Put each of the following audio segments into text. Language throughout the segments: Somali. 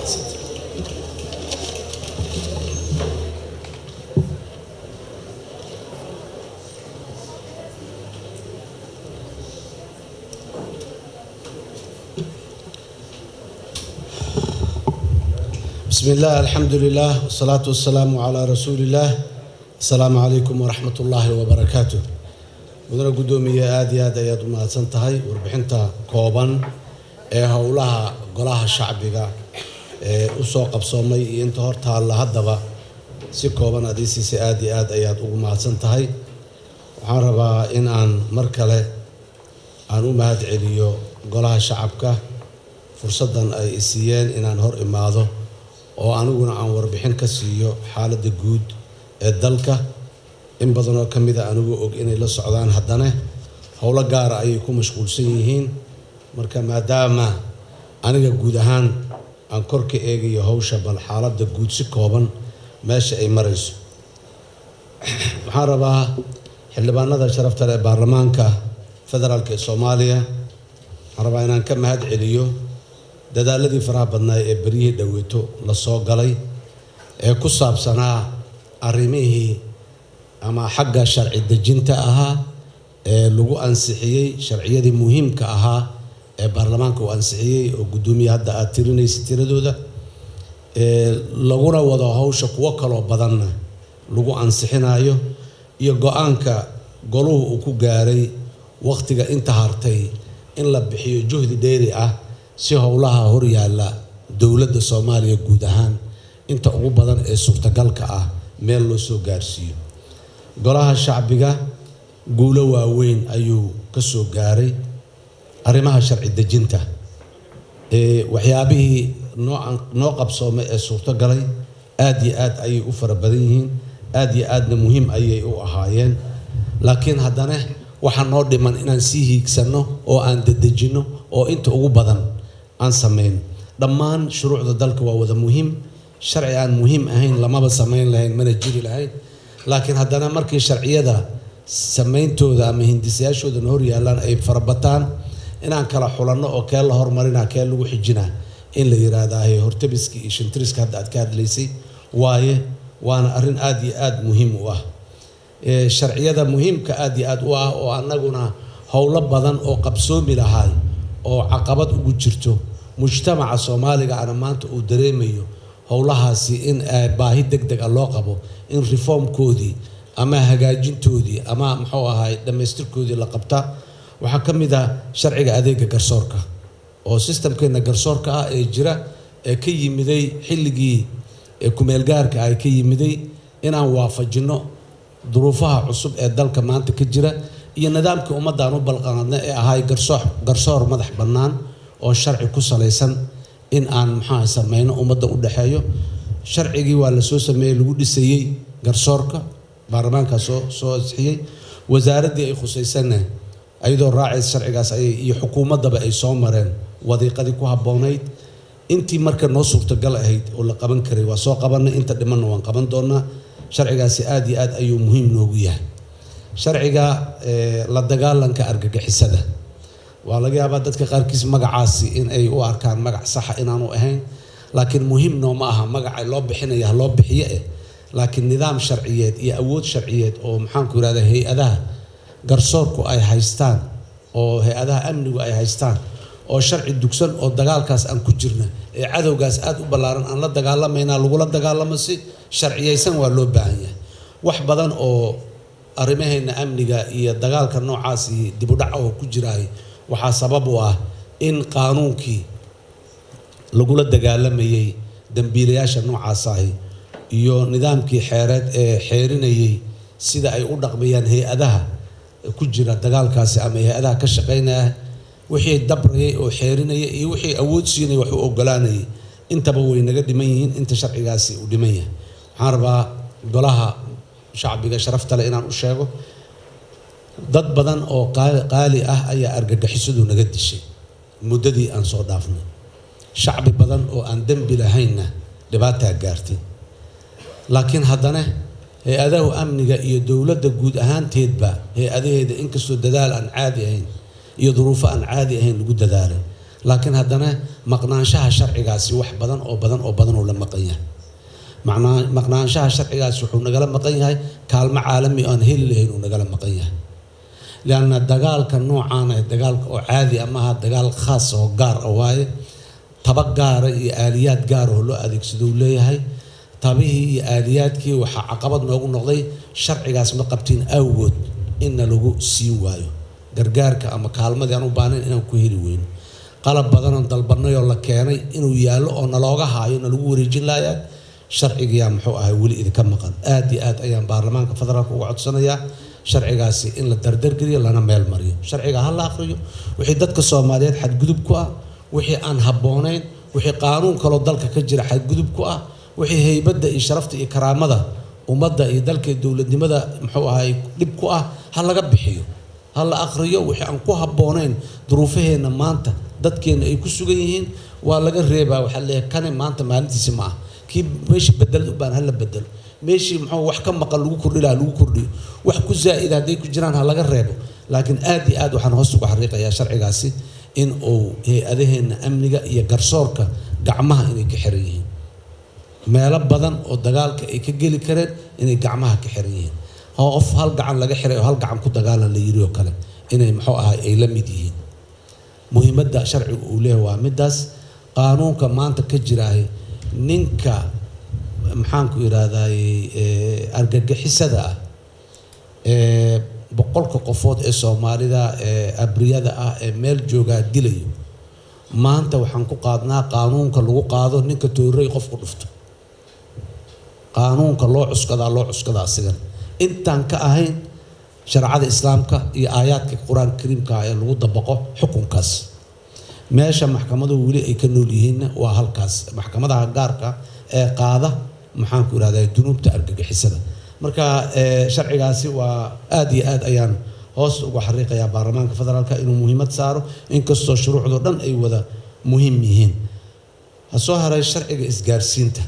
Mahadsanta. بسم الله، الحمد لله، والصلاة والسلام على رسول الله. السلام عليكم ورحمة الله وبركاته. Mudane guddoomiye, aada iyo aad ayaad u mahadsan tahay warbixinta kooban ee howlaha golaha shacbiga ee usoo qabsoomay iyo inta hor taalla haddaba si kooban aad ii siisay. Aada iyo aad ayaad ugu mahadsan tahay. Waxaan rabaa in aan mar kale aan u mahad celiyo golaha shacabka fursaddan ay i siiyeen inaan hor imaado oo aniguna aan warbixin ka siiyo xaaladda guud ee dalka. In badan oo ka mid a anigu og inay la socdaan, haddana howlo gaara ayay ku mashquulsan yihiin. Marka maadaama aniga guud ahaan aan kor ka eegayo howsha, bal xaaladda guud si kooban meesha ay marayso, waxaan rabaa xildhibaanada sharafta leh ee baarlamaanka federaalka ee Soomaaliya, waxaan rabaa inaan ka mahad celiyo dadaaladii faraha badnaa ee beryihii dhoweeto la soo galay ee ku saabsanaa arrimihii ama xagga sharci dejinta ahaa ee lagu ansixiyey sharciyadii muhiimka ahaa ee baarlamaanka uu ansixiyey, oo guddoomiye hadda aada tirinaysa tiradooda, ee laguna wado hawsha kuwo kaloo badanna lagu ansixinayo, iyo go-aanka goluhu uu ku gaaray wakhtiga inta hartay in la bixiyo juhdi dheeri ah si howlaha horyaalla dowladda Soomaaliya guud ahaan inta ugu badan ee suurtagalka ah meel loo soo gaarsiiyo. Golaha shacbiga guulo waaweyn ayuu ka soo gaaray arrimaha sharci dejinta. Waxyaabihii noo qabsoomay ee suurtogalay aad iyo aad ayay u fara badan yihiin, aad iyo aadna muhiim ayay u ahaayeen, laakiin haddana waxaa noo dhiman inaan sii hiigsanno oo aan dedejinno oo inta ugu badan aan samayn. Dhammaan shuruucda dalka waa wada muhiim, sharci aan muhiim ahayn lamaba samayn lahayn mana jiri lahayn, laakiin haddana markii sharciyada samayntooda ama hindisayaashoodana hor yaallaan ay farabataan, inaan kala xulanno oo kee la hormarinaa, kee lagu xijinaa in la yiraahdaa hortabiska iyo shintiriska hadda aad ka hadlaysay waaye, waana arrin aada iyo aada muhiim u ah. Sharciyada muhiimka aada iyo aada u ah oo annaguna howlo badan oo qabsoomi lahaay oo caqabad ugu jirto mujtamaca Soomaaliga ana maanta uu dareemayo howlahaasi in baahi deg deg ah loo qabo in reformkoodii ama hagaajintoodii ama muxuu ahaay dhammaystirkoodii la qabta, waxaa ka mid ah sharciga adeega garsoorka oo systemkeena garsoorka ah ee jira ee ka yimiday xilligii kumeelgaarka ay ka yimiday inaan waafajino duruufaha cusub ee dalka maanta ka jira iyo nidaamkii ummaddaan u balqaadna ee ahay garsoor madax bannaan oo sharci ku salaysan in aan maxaa samayno ummadda u dhexeeyo. Sharcigii waa la soo sameeyey lagu dhisayey garsoorka, baarlamaankaa soo ansixiyey, wasaaraddii ay khusaysanna ayadoo raacaysa sharcigaas ayay iyo xukuumaddaba ay soo mareen wadiiqadii ku habboonayd. Intii marka noo suurtagal ahayd oo la qaban karay waa soo qabanay, inta dhimanna waan qaban doonaa. Sharcigaasi aada iyo aad ayuu muhiim noogu yahay. Sharciga la dagaalanka argagixisada, waa laga yaabaa dadka qaarkiis magacaasi in ay u arkaan magac saxa inaanu ahayn, laakiin muhiim nooma aha magaca loo bixinaya ha loo bixiyo eh, laakiin nidaam sharciyeed iyo awood sharciyeed oo maxaanku yidhahda hay-adaha garsoorku ay haystaan oo hay-adaha amnigu ay haystaan oo sharci dugsan oo dagaalkaas aan ku jirna ee cadowgaas aada u ballaaran aan la dagaalamayna lagula dagaalamo si sharciyeysan waa loo baahan yahay. Wax badan oo arrimaheena amniga iyo dagaalka noocaas iyo dib u dhac oo ku jiraay waxaa sabab u ah in qaanuunkii lagula dagaalamayay dambiilayaasha noocaas ahi iyo nidaamkii xeereed ee xeerinayay sida ay u dhaqmayaan hay-adaha ku jira dagaalkaasi ama hay-adaha ka shaqaynaya, wixii dabrayay oo xeerinaya iyo wixii awood siinaya wax u ogolaanayay intaba way naga dhiman yihiin inta sharcigaasi uu dhiman yahay. Waxaan rabaa golaha shacbiga sharafta leh inaan u sheego dad badan oo qaali ah ayaa argagixisadu naga dishay muddadii aan soo dhaafnay, shacbi badan oo aan dembi lahaynna dhibaataa gaartay, laakiin haddana hay-adahu amniga iyo dowladda guud ahaanteedba hay-adaheeda inkastoo dadaal aan caadi ahayn iyo duruufo aan caadi ahayn lagu dadaalay, Laakiin haddana maqnaanshaha sharcigaasi wax badan oo badan oo badan uu la maqan yahay. Maqnaanshaha sharcigaasi wuxuu nagala maqan yahay kaalmo caalami aan heli lahayn uu nagala maqan yahay, lianna dagaalka noocaan ah dagaalka oo caadi ah maaha, dagaal khaas oo gaar ah waaye. Taba gaara iyo aaliyaad gaar oo loo adeegsado uu leeyahay. Tabihii iyo aaliyaadkii waxaa caqabad noogu noqday sharcigaas ma qabtiin awgood inna lagu siin waayo gargaarka ama kaalmadii aan u baahnayn inaan ku heli weyno. Qalab badanoon dalbanay oo la keenay inuu yaallo oo nalooga haayo nalagu wareejin lahayaa sharcigiyaa muxuu ahay weli idinka maqan. Aad iyo aad ayaan baarlamaanka federaalka uga codsanayaa sharcigaasi in la dardargeliyo lana meel mariyo. Sharciga ha la aqriyo, wixii dadka Soomaaliyeed xadgudub ku ah, wixii aan habboonayn, wixii qaanuun kaloo dalka ka jira xadgudub ku ah, wixii heybadda iyo sharafta iyo karaamada ummadda iyo dalka iyo dowladnimada muxuu ahay dhib ku ah, ha laga bixiyo, ha la aqriyo. Wixii aan ku habboonayn duruufaheenna maanta dadkeenna ay ku sugan yihiin waa laga reebaa. Waxaa leeyahay kani maanta maalintiisi ma ah, kii meeshii bedelad u baahan ha la bedelo, meeshii muxuu wax ka maqan lagu kordhi lahaa lagu kordhiyo, wax ku zaa'ida hadday ku jiraan ha laga reebo. Laakiin aad iyo aad waxaan hoos uga xariiqayaa sharcigaasi in uu hay-adaheenna amniga iyo garsoorka gacmaha inay ka xiran yihiin, meelo badan oo dagaalka ay ka geli kareen inay gacmaha ka xiran yihiin, qof hal gacan laga xiray oo hal gacan ku dagaalan la yiri oo kale inay muxuu ahay ay la mid yihiin. Muhiimadda sharcigu uu leeyahay waa midaas. Qaanuunka maanta ka jiraahay ninka maxaanku yidhaahdaay argagixisada ah ee 100ka qofood ee Soomaalida ee abriyada ah ee meel joogaa dilayo, maanta waxaan ku qaadnaa qaanuunka lagu qaado ninka toorey qofku dhufto. Qaanuunka loo cuskadaa loo cuskadaa asigana intaan ka ahayn shareecada islaamka iyo aayaadka qur-aanka kariimka ah ee lagu dabaqo xukunkaas. Meesha maxkamaduhu weli ay ka nool yihiinna waa halkaas, maxkamadaha gaarka ee qaada maxaanku idhahdaa dunuubta argagixisada. Marka sharcigaasi waa aad iyo aad ayaan hoos uga xariiqayaa baarlamaanka federaalka inuu muhiimad saaro, inkastoo shuruucdo dhan ay wada muhiim yihiin. Ha soo haray sharciga isgaarsiinta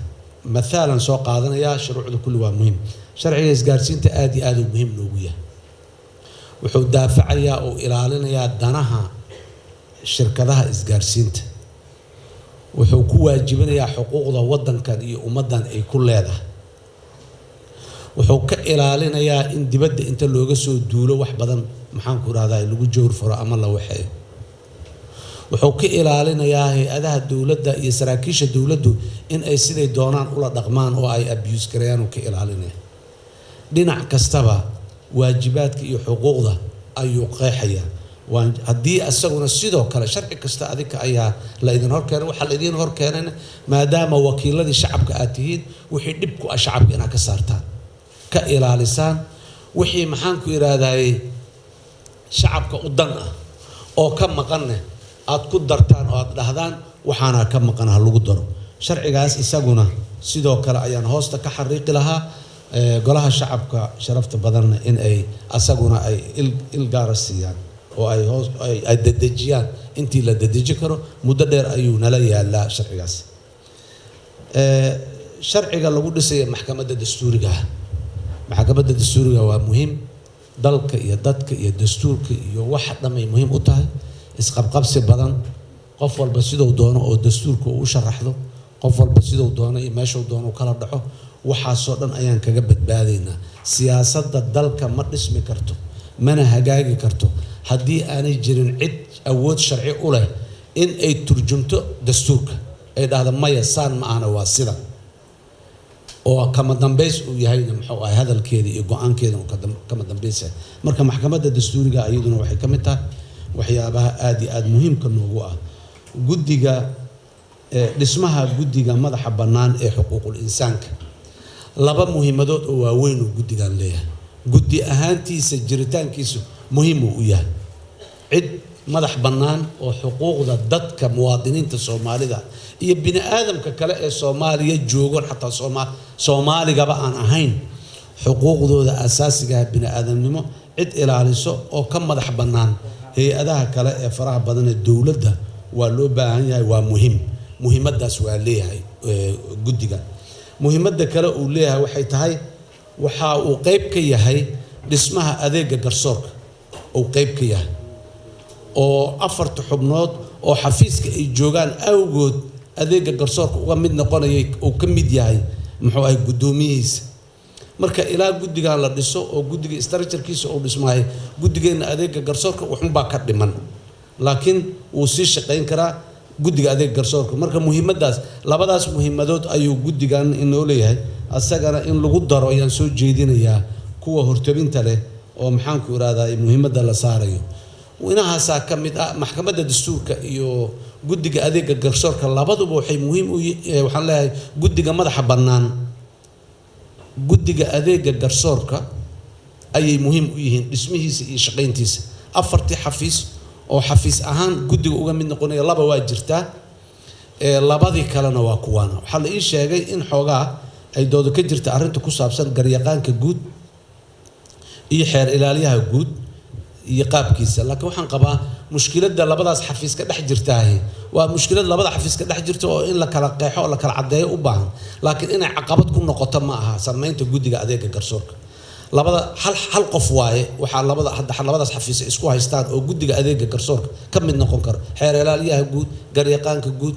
mathalan soo qaadanayaa, shuruucda kulli waa muhiim. Sharciga isgaarsiinta aad iyo aad uu muhiim noogu yahay. Wuxuu daafacayaa oo ilaalinayaa danaha shirkadaha isgaarsiinta, wuxuu ku waajibinayaa xuquuqda waddankan iyo ummaddan ay ku leedahay, wuxuu ka ilaalinayaa in dibadda inta looga soo duulo wax badan maxaanku idhahdaa lagu jowr furo ama la waxeeyo, wuxuu ka ilaalinayaa hay-adaha dowladda iyo saraakiisha dowladdu in ay siday doonaan ula dhaqmaan oo ay abuse gareeyaan uu ka ilaalinaya. Dhinac kastaba waajibaadka iyo xuquuqda ayuu qeexayaa. Haddii isaguna sidoo kale sharci kasta adinka ayaa la idin horkeenay, waxaa la idin horkeenayna maadaama wakiiladii shacabka aad tihiin, wixii dhib ku ah shacabka inaad ka saartaan, ka ilaalisaan, wixii maxaanku idhaahdaye shacabka u dan ah oo ka maqanne aad ku dartaan oo aad dhahdaan waxaana ka maqan ha lagu daro. Sharcigaas isaguna sidoo kale ayaan hoosta ka xariiqi lahaa golaha shacabka sharafta badanna in ay asaguna ay il gaara siiyaan oo ay hoos ay dedejiyaan intii la dedeji karo. Muddo dheer ayuu nala yaalaa sharcigaas. Sharciga lagu dhisaya maxkamadda dastuuriga ah, maxkamadda dastuuriga waa muhiim dalka iyo dadka iyo dastuurka iyo waxa dhamay muhiim u tahay. Isqabqabsi badan, qof walba siduu doono oo dastuurka uu u sharaxdo, qof walba siduu doono iyo meeshuu doono u kala dhaco, waxaasoo dhan ayaan kaga badbaadaynaa. Siyaasadda dalka ma dhismi karto mana hagaagi karto haddii aanay jirin cid awood sharci u leh in ay turjumto dastuurka, ay dhahdo maya saan ma ahna waa sida, oo kama dambays uu yahayna muxuu ahay hadalkeeda iyo go-aankeeda uu kama dambays yahay. Marka maxkamadda dastuuriga iyaduna waxay ka mid tahay waxyaabaha aad iyo aad muhiimka noogu ah. Guddiga dhismaha guddiga madaxa bannaan ee xuquuqul insaanka, laba muhiimadood oo waaweyn uu guddigan leeyahay. Guddi ahaantiisa jiritaankiisu muhiim uu u yahay, cid madax bannaan oo xuquuqda dadka muwaadiniinta Soomaalida iyo bini aadamka kale ee Soomaaliya joogon, xataa Soomaaligaba aan ahayn, xuquuqdooda asaasiga ah bini aadamnimo cid ilaaliso oo ka madax bannaan hay-adaha kale ee faraha badan ee dowladda waa loo baahan yahay, waa muhiim. Muhiimaddaas waa leeyahay guddigan. Muhiimadda kale uu leeyahay waxay tahay waxa uu qayb ka yahay dhismaha adeega garsoorka uu qayb ka yahay, oo 4ta xubnood oo xafiiska ay joogaan awgood adeega garsoorka uga mid noqonaya uu ka mid yahay muxuu ahay guddoomiyihiisa. Marka ilaa guddigan la dhiso oo guddiga structurekiisa uu dhismaayo, guddigeenna adeega garsoorka waxunbaa ka dhiman, laakiin wuu sii shaqayn karaa guddiga adeega garsoorka. Marka muhiimadaas, labadaas muhiimadood ayuu guddigan inoo leeyahay, asagana in lagu daro ayaan soo jeedinayaa kuwa hortabinta leh oo maxaanku irahdaa muhiimadda la saarayo. Inahaasaa ka mid ah maxkamadda dastuurka iyo guddiga adeega garsoorka, labaduba waxay muhiim u, waxaan leeyahay guddiga madaxa bannaan, guddiga adeega garsoorka ayay muhiim u yihiin dhismihiisa iyo shaqayntiisa. Afartii xafiis oo xafiis ahaan guddiga uga mid noqonaya, laba waa jirtaa, labadii kalena waa kuwaana. Waxaa la ii sheegay in xoogaa ay doodo ka jirta arrinta ku saabsan garyaqaanka guud iyo xeer ilaaliyaha guud iyo qaabkiisa, laakiin waxaan qabaa mushkiladda labadaas xafiis ka dhex jirtaahi waa mushkilad labada xafiis ka dhex jirta oo in la kala qeexo oo la kala caddeeyo u baahan, laakiin inay caqabad ku noqoto ma aha samaynta guddiga adeega garsoorka. Labada hal qof waaye waxaa labada hadda labadaas xafiis ay isku haystaan oo guddiga adeega garsoorka ka mid noqon karo, xeer ilaaliyaha guud, garyaqaanka guud,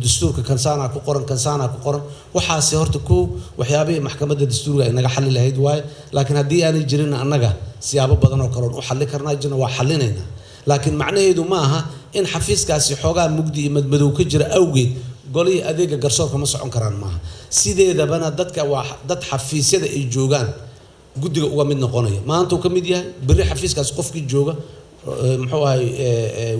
dastuurka kansaanaa ku qoran, kansaanaa ku qoran. Waxaase horta kow waxyaabihii maxkamadda dastuurka ay naga xalli lahayd waaye, laakiin haddii aanay jirin annaga siyaabo badan oo kale oon u xalli karnaa jirna, waa xallinaynaa. Laakiin macnaheedu ma aha in xafiiskaasi xoogaa mugdi iyo madmadow ka jira awgeed golihii adeega garsoorka ma socon karaan, maaha. Sideedabana dadka waa dad xafiisyada ay joogaan guddiga uga mid noqonaya, maanta uu ka mid yahay, berri xafiiskaas qofkii jooga muxuu ahay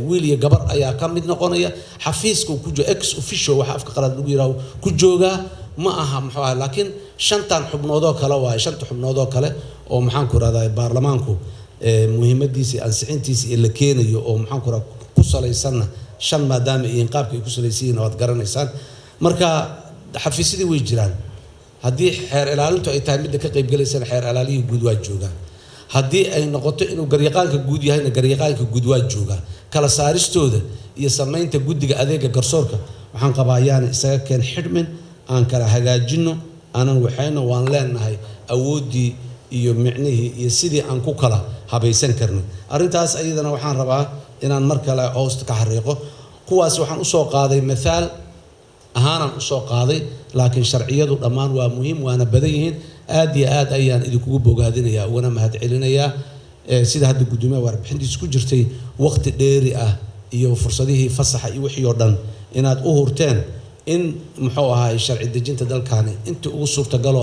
wiil iyo gabar ayaa ka mid noqonaya xafiiska uu ku jooga, ex officio waxa afka qalaad lagu yiraahdo ku joogaa ma aha muxuu ahay. Laakiin shantan xubnoodoo kale waaye, shanta xubnoodoo kale oo maxaan ku rahdaa baarlamaanku muhiimadiisa iyo ansixintiisa iyo la keenayo oo maxaan ku rahdaa ku salaysanna shan, maadaama iyo qaabka ay ku salaysan yihiin waad garanaysaan. Marka xafiisyadii way jiraan. Haddii xeer ilaalintu ay tahay midda ka qaybgalaysana, xeer ilaaliyihii guud waa joogaa. Haddii ay noqoto inuu garyaqaanka guud yahayna, garyaqaanka guud waa joogaa. Kala saaristooda iyo samaynta guddiga adeega garsoorka waxaan qabaa ayaana isaga keen xidhmin, aan kala hagaajino, aanan waxayno waan leenahay awooddii iyo micnihii iyo sidii aan ku kala habaysan karnay arrintaas. Ayadana waxaan rabaa inaan mar kale hoosta ka xariiqo, kuwaas waxaan usoo qaaday mathaal ahaanaan usoo qaaday, laakiin sharciyadu dhammaan waa muhiim waana badan yihiin. Aad iyo aad ayaan idinkugu bogaadinayaa ugana mahadcelinayaa sida hadda guddoomiyaha warbixintiisa ku jirtay, waqti dheeri ah iyo fursadihii fasaxa iyo wixii oo dhan inaad u hurteen in muxuu ahaay sharci dejinta dalkaani inta ugu suurtagalo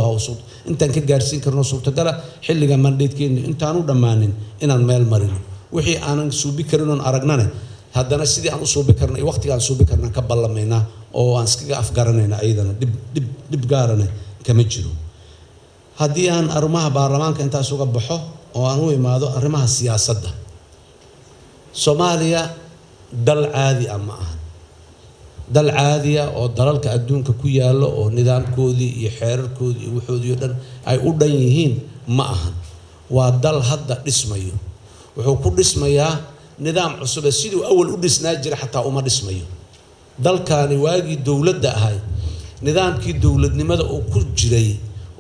intaan ka gaarsiin karno suurtagala xilliga mandhatekeenu intaanu dhammaanin inaan meel marino. Wixii aanan suubi karin oon aragnane, haddana sidii aan u suubi karna iyo waqtiga aan suubi karnaan ka ballamaynaa oo aan iskaga afgaranayna, ayadana dhib gaarane kama jiro. Haddii aan arrimaha baarlamaanka intaas uga baxo oo aan u imaado arrimaha siyaasadda Soomaaliya, dal caadi ah ma aha, dal caadi ah oo dalalka adduunka ku yaallo oo nidaamkoodii iyo xeerarkoodii iyo waxoodii oo dhan ay u dhan yihiin ma ahan. Waa dal hadda dhismayo, wuxuu ku dhismayaa nidaam cusub ee siduu awal u dhisnaa jira xataa uma dhismayo. Dalkaani waagii dowladda ahay, nidaamkii dowladnimada oo ku jiray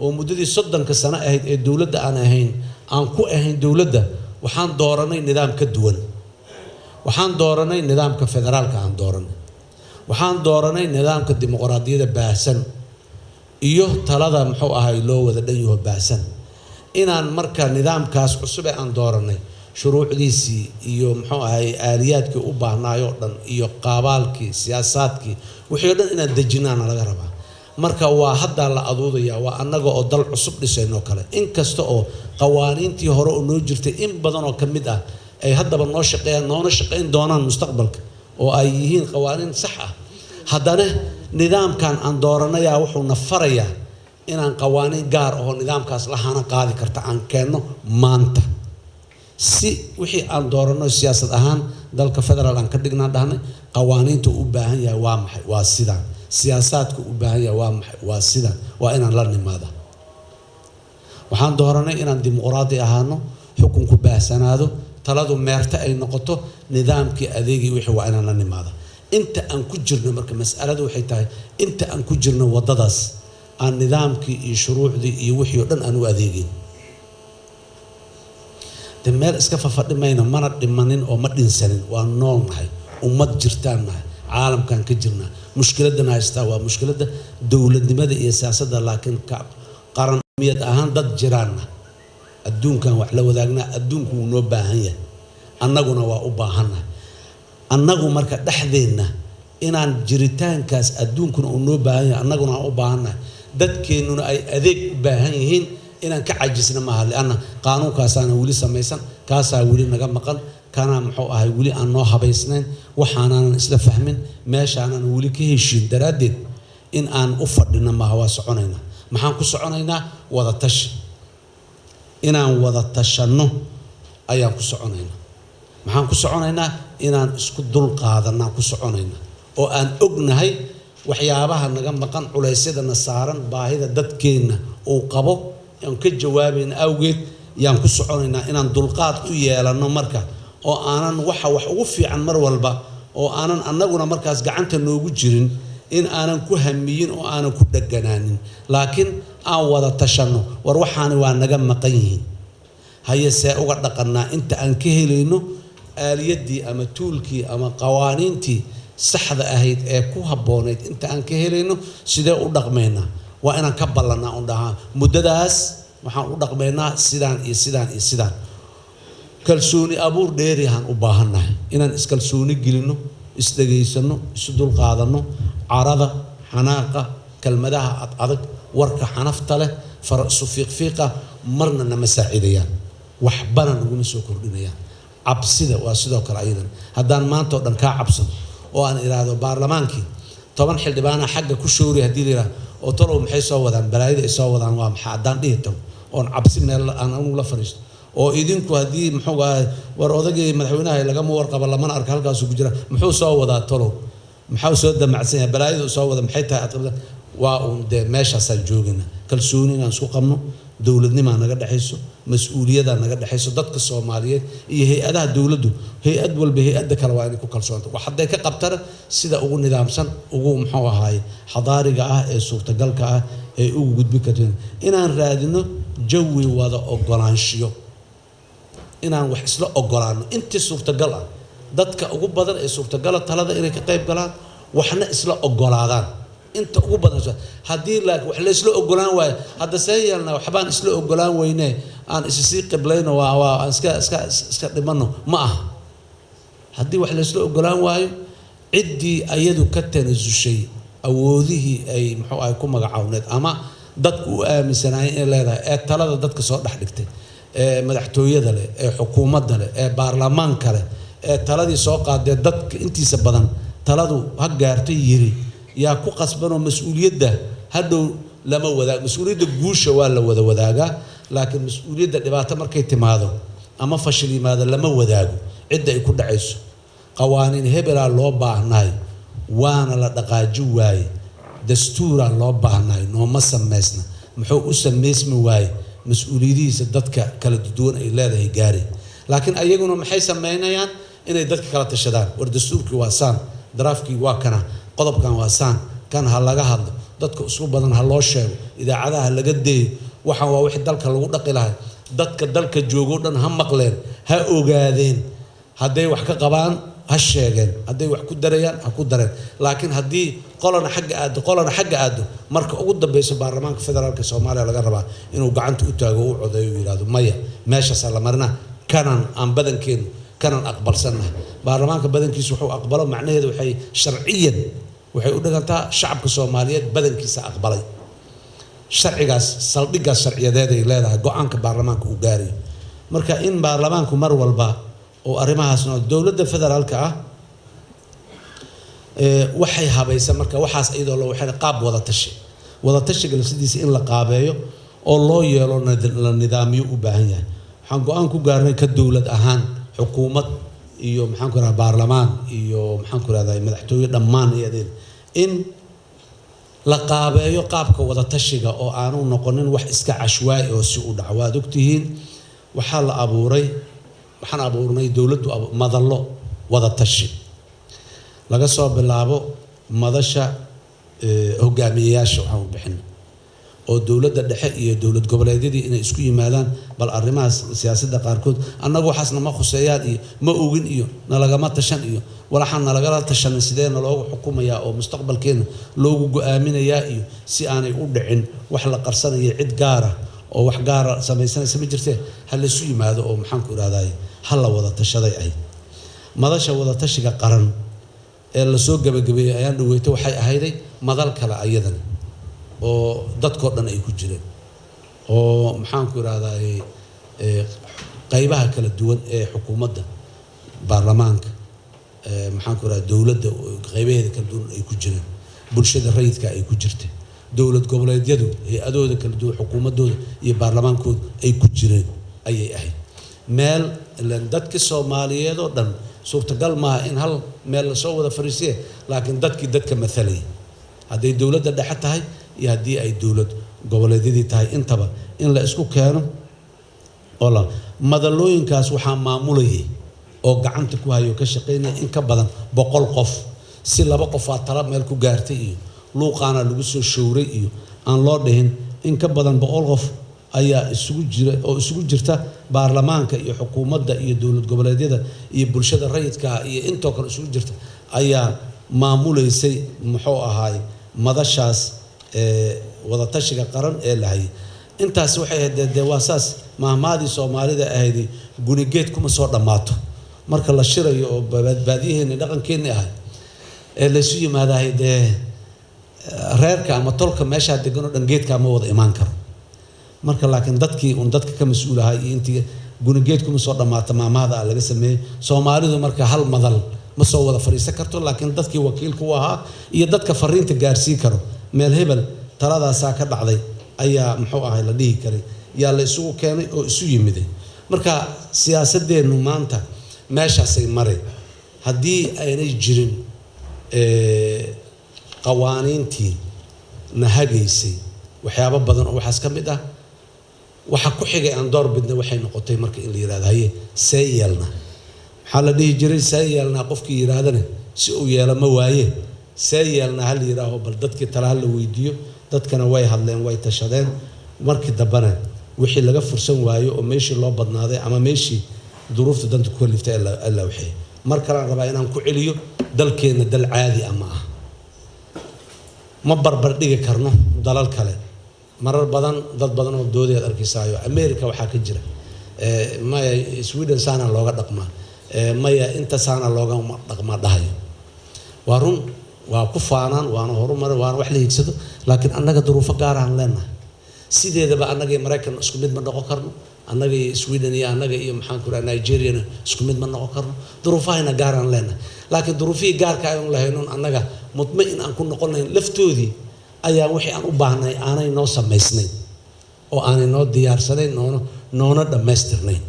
oo muddadii 30-ka sano ahayd ee dowladda aan ahayn, aan ku ahayn dowladda, waxaan dooranay nidaam ka duwan. Waxaan dooranay nidaamka federaalka aan dooranay, waxaan dooranay nidaamka dimuqraadiyadda baahsan iyo talada muxuu ahay loo wada dhan yaho baahsan. Inaan marka nidaamkaas cusub ee aan dooranay shuruucdiisii iyo muxuu ahay aaliyaadkii u baahnaayoo dhan iyo qaabaalkii siyaasaadkii wixii o dhan inaan dejinaana laga rabaa. Marka waa haddaa la aduudaya, waa annaga oo dal cusub dhisaynoo kale. Inkasta oo qawaaniintii hore oo noo jirtay in badan oo ka mid ah ay haddaba noo shaqeeyaan noona shaqayn doonaan mustaqbalka oo ay yihiin qawaaniin sax ah, haddana nidaamkan aan dooranayaa wuxuuna farayaa inaan qawaaniin gaar ahoo nidaamkaas lahana qaadi karta aan keenno maanta, si wixii aan dooranno siyaasad ahaan dalka federaal aan ka dhignaan dhahnay, qawaaniinta u baahan yahay waa maxay? Waa sidaan. Siyaasaadka u baahan yahay waa maxay? Waa sidaan. Waa inaan la nimaada. Waxaan dooranay inaan dimuqraadi ahaano, xukunku baahsanaado, taladu meerta ay noqoto, nidaamkii adeegii wixii waa inaan la nimaada inta aan ku jirno. Marka mas'aladu waxay tahay inta aan ku jirno waddadaas aan nidaamkii iyo shuruucdii iyo wixii oo dhan aan u adeegin, de meel iska fafadhi mayno, mana dhimanin oo ma dhinsanin, waa noolnahay, Ummad jirtaan nahay, caalamkan ka jirnaa. Mushkiladana haystaa waa mushkiladda dowladnimada iyo siyaasadda, laakiin qaranmiyad ahaan dad jiraanna adduunkan wax la wadaagnaa. Adduunku wuu noo baahan yahay, annaguna waa u baahannahay. Annagu marka dhexdeenna inaan jiritaankaas adduunkuna uu noo baahan yahay, annaguna aan u baahannahay, dadkeennuna ay adeeg u baahan yihiin, inaan ka cajisna maaha. Lianna qaanuunkaasaana weli samaysan, kaasaa weli naga maqan, kanaa muxuu ahay weli aan noo habaysnayn, waxaanaanan isla fahmin, meeshaanan weli ka heshiin daraaddeed in aan u fadhino maaha. Waa soconaynaa. Maxaan ku soconaynaa? Wada tashi. Inaan wada tashanno ayaan ku soconaynaa. Maxaan ku soconaynaa? Inaan isku dul qaadanaan ku soconaynaa, oo aan ognahay waxyaabaha naga maqan, culeysyadana saaran, baahida dadkeenna uu qabo aan ka jawaabayna awgeed yaan ku soconaynaa. Inaan dulqaad u yeelanno marka, oo aanan waxa wax ugu fiican mar walba oo aanan annaguna markaas gacanta noogu jirin in aanan ku hamiyin oo aanan ku dheganaanin, laakiin aan wada tashanno. War, waxaani waa naga maqan yihiin, haye, see uga dhaqannaa inta aan ka helayno aaliyaddii ama tuulkii ama qawaaniintii saxda ahayd ee ku habboonayd? Inta aan ka helayno sidee u dhaqmaynaa? Waa inaan ka ballannaa un dhahaa muddadaas waxaan u dhaqmaynaa sidaan iyo sidaan iyo sidaan. Kalsooni abuur dheerihaan u baahannahay, inaan iskalsooni gelinno, isdhegaysanno, isu dulqaadanno. Carada, xanaaqa, kelmadaha ad adag, warka xanafta leh, fara isu fiiqfiiqa marna nama saacidayaan, waxbana naguma soo kordhinayaan. Cabsida waa sidoo kale ayadan. Haddaan maanta oo dhan kaa cabsado oo aan idhaahdo baarlamaankii 10 xildhibaana xagga ku shoori, haddii la yidhahdo oo talow maxay soo wadaan, balaayada ay soo wadaan waa maxaa, haddaan dhihi tago oon cabsi meel aan anugu la fadhiisto, oo idinku haddii muxuu ahay, war odagii madaxweynaha lagama warqabo, lamana arka, halkaasuu ku jira, muxuu soo wadaa talow, maxaa soo damacsan yahay, balaayada uu soo wada maxay tahay, aad qabta, waa uun dee meeshaasaan joogina. Kalsooni inaan isku qabno, dowladnimaa naga dhexayso, mas-uuliyadaa naga dhexayso dadka Soomaaliyeed iyo hay-adaha dowladdu. Hay-ad walba hay-adda kale waa inay ku kalsoonta wax hadday ka qabtana sida ugu nidaamsan, ugu muxuu ahaay xadaariga ah ee suurtagalka ah ee ugu gudbin karto. Inaan raadino jawi wada ogolaanshiyo, inaan wax isla ogolaano intii suurtagal ah, dadka ugu badan ee suurtagala talada inay ka qayb galaan, waxna isla ogolaadaan inta ugu badan. Haddii laakiin wax la isla ogolaan waayo, hadda see yeelnaa? Waxbaan isla ogolaan weyne, aan isi sii qiblayno, waa aan iska dhimano ma aha. Haddii wax la isla ogolaan waayo, ciddii ayadu ka tanasushay awoodihii ay muxuu ahay ku magacaawneed ama dadku u aaminsanaayeen inay leedahay ee talada dadka soo dhex dhigtay, ee madaxtooyada leh, ee xukuumadda leh, ee baarlamaanka leh, ee taladii soo qaadee dadka intiisa badan taladu ha gaarto yiri, yaa ku qasbanoo mas-uuliyadda hadhow lama wadaag. Mas-uuliyadda guusha waa la wada wadaagaa, laakiin mas-uuliyadda dhibaato markay timaado ama fashil yimaado lama wadaago cidda ay ku dhacayso. Qawaaniin hebelaa loo baahnaay, waana la dhaqaaji waaye. Dastuuraa loo baahnaay, nooma samaysna. Muxuu u samaysmi waaye? Mas-uuliyadihiisa dadka kala duwan ay leedahay gaari. Laakiin ayaguna maxay samaynayaan? Inay dadka kala tashadaan. War, dastuurkii waa saan, daraafkii waa kana, qodobkan waa saan, kan ha laga hadlo, dadka isku badan ha loo sheego, idaacadaha ha laga deeyo. Waxaan waa wixii dalka lagu dhaqi lahay. Dadka dalka joogo dhan ha maqleen, ha ogaadeen. Hadday wax ka qabaan ha sheegeen, hadday wax ku darayaan ha ku dareen. Laakiin haddii qolana xagga aado, qolana xagga aado, marka ugu dambeyso baarlamaanka federaalka Soomaaliya laga rabaa inuu gacanta u taago, u codeeyo, u yidhahdo maya, meeshaasaa la marinaa, kanan aan badankeenu kanan aqbalsannahay. Baarlamaanka badankiisu wuxuu aqbalo macnaheedu waxay sharciyan waxay u dhigantaa shacabka Soomaaliyeed badankiisa aqbalay sharcigaas. Saldhiggaas sharciyadeed ay leedahay go-aanka baarlamaanka uu gaarayo. Marka in baarlamaanku mar walba oo arrimahaas noo dowladda federaalka ah waxay habaysa marka waxaas iyadoo loo waxayna qaab wada tashi, wada tashiga lafsidiisa in la qaabeeyo oo loo yeelo la nidaamiyo u baahan yahay. Waxaan go-aan ku gaarnay ka dowlad ahaan, xukuumad iyo maxaan ku rahdaa baarlamaan iyo maxaan ku rahdaa madaxtooye dhammaan iyadeeda, in la qaabeeyo qaabka wada tashiga oo aanu noqonin wax iska cashwaa'i oo si u dhaco. Waad ogtihiin, waxaa la abuuray, waxaan abuurnay dowladdu madallo wada tashi, laga soo bilaabo madasha hogaamiyeyaasha waxaan u bixinay, oo dowladda dhexe iyo dowlad goboleedyadii inay isku yimaadaan bal arrimahaas siyaasadda qaarkood annagu waxaasna ma khuseeyaan iyo ma ogin iyo nalagama tashan iyo walaxaan nalagala tashanin sidee naloogu xukumayaa oo mustaqbalkeena loogu go-aaminayaa iyo si aanay u dhicin wax la qarsanaya cid gaara oo wax gaara samaysanaysa ma jirtee ha laysu yimaado oo maxaan ku idhahdaay ha la wada tashaday ahayd. Madasha wadatashiga qaran ee lasoo gabagabeeyey ayaan dhaweyto waxay ahayday madal kale ayadana oo dadkoo dhan ay ku jireen oo maxaan ku idhahdaay qaybaha kala duwan ee xukuumadda, baarlamaanka, maxaan ku idhahdaa dowladda qaybaheeda kala duwan ay ku jireen, bulshada rayidka ay ku jirtay, dowlad goboleedyadu hay-adooda kala duwan, xukuumadooda iyo baarlamaankooda ay ku jireen ayay ahayd. Meel ilaan dadkii Soomaaliyeed oo dhan suurtagal maaha in hal meel lasoo wada fariisiye, laakiin dadkii dadka mathalayay hadday dowladda dhexe tahay iyo haddii ay dowlad goboleedyadii tahay intaba in la isku keeno oo la madalooyinkaas waxaa maamulayay oo gacanta ku hayo ka shaqaynaya in ka badan 100 qof, si 2 qofaa tala meel ku gaartay iyo luuqaana lagu soo showray iyo aan loo dhihin. In ka badan 100 qof ayaa isugu jira oo isugu jirta baarlamaanka iyo xukuumadda iyo dowlad goboleedyada iyo bulshada rayidka iyo intoo kale isugu jirta ayaa maamulaysay muxuu ahaay madashaas wadatashiga qaran ee la hayay. Intaas waxay ahayd dee waa saas mahmaadii Soomaalida ahayd, gunigeed kuma soo dhammaato. Marka la shirayo oo baadiyaheenni dhaqankeenni ahay ee laysu yimaadahay dee reerka ama tolka meeshaa degan oo dhan geedkaa ma wada imaan karo. Marka laakiin dadkii uun dadka ka mas-uulahay iyo intii gunigeed kuma soo dhammaata maamahda laga sameeyey. Soomaalidu marka hal madal ma soo wada fadhiisan karto, laakiin dadkii wakiilka u ahaa iyo dadka fariinta gaarsiin karo meel hebel taladaasaa ka dhacday ayaa muxuu ahay la dhihi karay yaa la isugu keenay oo isu yimiday. Marka siyaasadeennu maanta meeshaasay maray haddii aynay jirin qawaaniintii na hagaysay waxyaabo badan oo waxaas ka mid ah. Waxa ku xigay aan door bidnay waxay noqotay marka in la yidhahdo haye see yeelna, maxaa la dhihi jiray see yeelnaa, qofkii yidhaahdana si uu yeelo ma waaye, see yeelnaa ha la yidhaaho bal dadkii tala ha la weydiiyo. Dadkana way hadleen, way tashadeen. Markii dambena wixii laga fursan waayo oo meeshii loo badnaaday ama meeshii duruufta danta ku kaliftay alla waxay. Mar kalean rabaa inaan ku celiyo, dalkeenna dal caadi ah ma aha, ma barbar dhigi karno dalal kale. Marar badan dad badan oo doodayaad arkaysaayo America waxaa ka jira maya Sweden saana looga dhaqmaa, maya inta saana looga dhaqmaa dhahayo. Waa run, waa ku faanaan, waana horumar, waana wax la hiigsado, laakiin annaga duruufo gaaraan leenahay. Sideedaba annaga iyo Maraykan isku mid ma noqon karno, annaga iyo Sweden iyo annaga iyo maxaan ku rahaa Nigeriana isku mid ma noqon karno, duruufahayna gaaraan leenahay. Laakiin duruufihii gaarka aynu lahaynon annaga mudma-in aan ku noqon lahayn laftoodii ayaa wixii aan u baahnay aanay noo samaysnayn oo aanay noo diyaarsanayn noona dhammaystirnayn.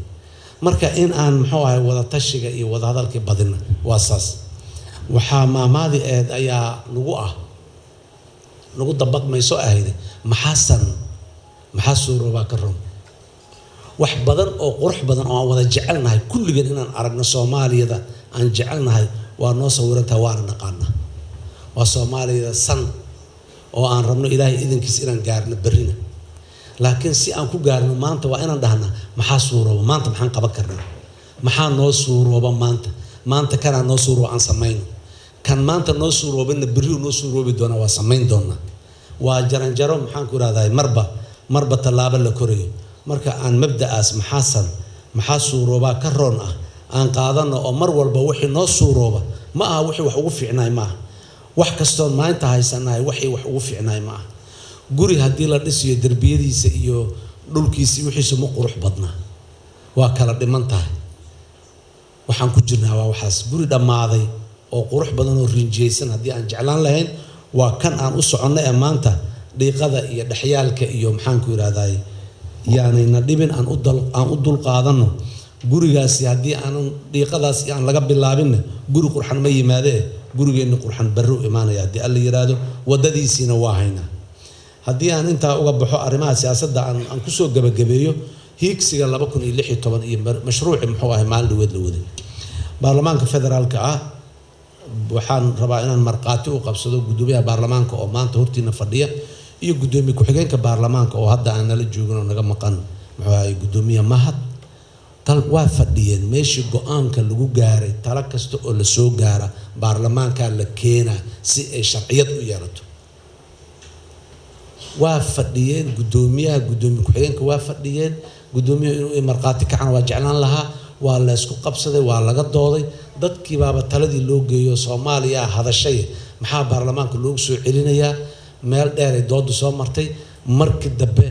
Marka in aan muxuu ahay wadatashiga iyo wadahadalkii badina waa saas. Waxaa maamaadii ahayd ayaa nagu ah nagu dabaqmayso ahayd maxaasan maxaa suuroobaa ka ron. Wax badan oo qurux badan oo aan wada jecelnahay kulligeen inaan aragno Soomaaliyada aan jecelnahay waa noo sawirantaha, waana naqaanaa, waa Soomaaliyada san oo aan rabno Ilaahay idankiis inaan gaarno berrina. Laakiin si aan ku gaarno maanta waa inaan dhahnaa maxaa suurooba maanta, maxaan qaban karnaa, maxaa noo suurooba maanta, maanta kanaa noo suurooba aan samayno, kan maanta noo suuroobana berriu noo suuroobi doonaa, waa samayn doonaa. Waa jaranjaro maxaan ku idhahdaa marba tallaabo la korayo. Marka aan mabda'aas maxaasan maxaa suuroobaa ka roon ah aan qaadano oo mar walba wixii noo suurooba ma aha wixii wax ugu fiicnaay ma aha, wax kastoon maanta haysanahay waxii wax ugu fiicnaay ma aha. Guri haddii la dhisiyo derbiyadiisa iyo dhulkiisa wixiisu ma qurux badnaa, waa kala dhiman tahay. Waxaan ku jirnaa waa waxaas guri dhammaaday oo qurux badan oo rinjiyeysan haddii aan jeclaan lahayn waa kan aan u soconno ee maanta dhiiqada iyo dhexyaalka iyo maxaan ku idhahdaay yaanayna dhibin, aan u dulqaadanno gurigaasi. Haddii aanan dhiiqadaasi aan laga bilaabinna guri qurxan ma yimaadee, gurigeenna qurxan barri u imaanaya haddii alla yidhaahdo, waddadiisiina waa haynaa. Haddii aan intaa uga baxo arrimaha siyaasadda aan kusoo gabagabeeyo hiigsiga 2016 iyo mashruuci muxuu ahay maalin dhaweed la waday baarlamaanka federaalka ah. Waxaan rabaa inaan markhaati u qabsado guddoomiyaha baarlamaanka oo maanta hortiina fadhiya iyo guddoomiye ku-xigeenka baarlamaanka oo hadda aan nala joogin oo naga maqan, muxuu ahay, guddoomiye Mahad tal, waa fadhiyeen meeshii go-aanka lagu gaaray. Talo kasta oo la soo gaara baarlamaankaa la keenaa si ay sharciyad u yeelato. Waa fadhiyeen guddoomiyaha, guddoomiye ku-xigeenka waa fadhiyeen. Guddoomiyahu inuu markhaati kacana waa jeclaan lahaa. Waa la isku qabsaday, waa laga dooday, dadkii baaba taladii loo geeyo. Soomaaliya hadashay, maxaa baarlamaanka loogu soo celinayaa? Meel dheeray doodu soo martay. Markii dambe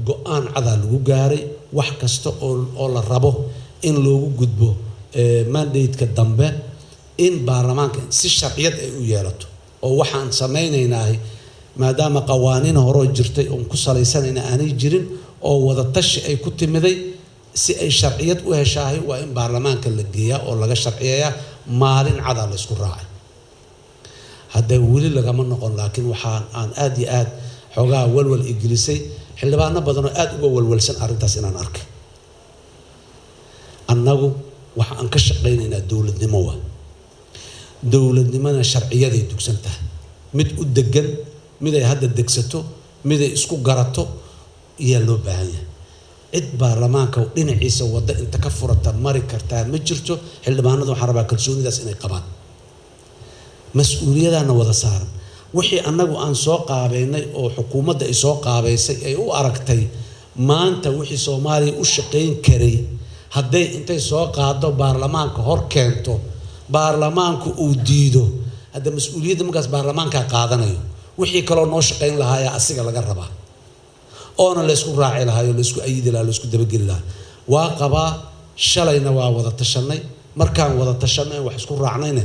go-aan cadaa lagu gaaray. Wax kasta oo la rabo in loogu gudbo mandate-ka dambe in baarlamaanka si sharciyad ay u yeelato, oo waxaan samaynaynaahay maadaama qawaaniin horoo jirtay oon ku salaysanayna aanay jirin oo wada tashi ay ku timiday, si ay sharciyad u heshaahay waa in baarlamaanka la geeyaa oo laga sharciyeeyaa. Maalin cadaa la isku raacay. Hadda weli lagama noqon, laakiin waxaan aan aada iyo aad xoogaa walwal igelisay xildhibaano badan oo aada uga walwalsan arrintaas inaan arkay. Annagu waxa aan ka shaqaynaynaa dowladnimo, waa dowladnimona sharciyaday dugsan tahay, mid u degan, mid ay hadda degsato, mid ay isku garato iyaa loo baahan yahay. Cid baarlamaanka dhinaciisa wadda inta ka furata mari kartaa ma jirto. Xildhibaanada waxaan rabaa kalsoonidaas inay qabaan, mas-uuliyadaana wada saaran. Wixii annagu aan soo qaabeynay oo xukuumadda ay soo qaabeysay ay u aragtay maanta wixii Soomaaliya u shaqayn karay, hadday intay soo qaado baarlamaanka hor keento, baarlamaanku uu diido, hadda mas-uuliyadda markaas baarlamaankaa qaadanayo. Wixii kaloo noo shaqayn lahaayaa asiga laga rabaa oona laysku raaci lahaay oo laysku ayidi lahaa, laysku dabageli lahaa. Waa qabaa, shalayna waa wada tashanay. Markaan wada tashanay wax isku raacnayna,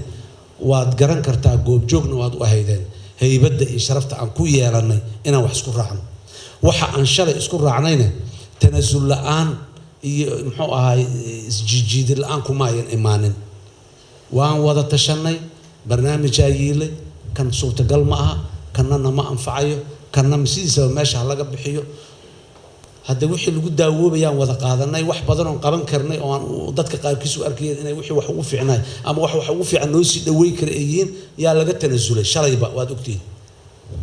waad garan kartaa, goobjoogna waad u ahaydeen haybadda iyo sharafta aan ku yeelannay inaan wax isku raacno. Waxa aan shalay isku raacnayna tanasul la-aan iyo muxuu ahaay isjiijiidin la-aan kuma ayan imaanin. Waan wada tashanay, barnaamijaa yiilay, kan suurtagal ma aha, kannana ma anfacayo, kanna sidiisaba meesha ha laga bixiyo. Hadda wixii lagu daawoobayaan wada qaadanay. Wax badan oon qaban karnay oo aan dadka qaarkiis u arkayeen inay wixii wax ugu fiicnaay ama wax ugu fiican noo sii dhaweyn kara ay yihiin yaa laga tanasulay shalayba, waad ogtihiin.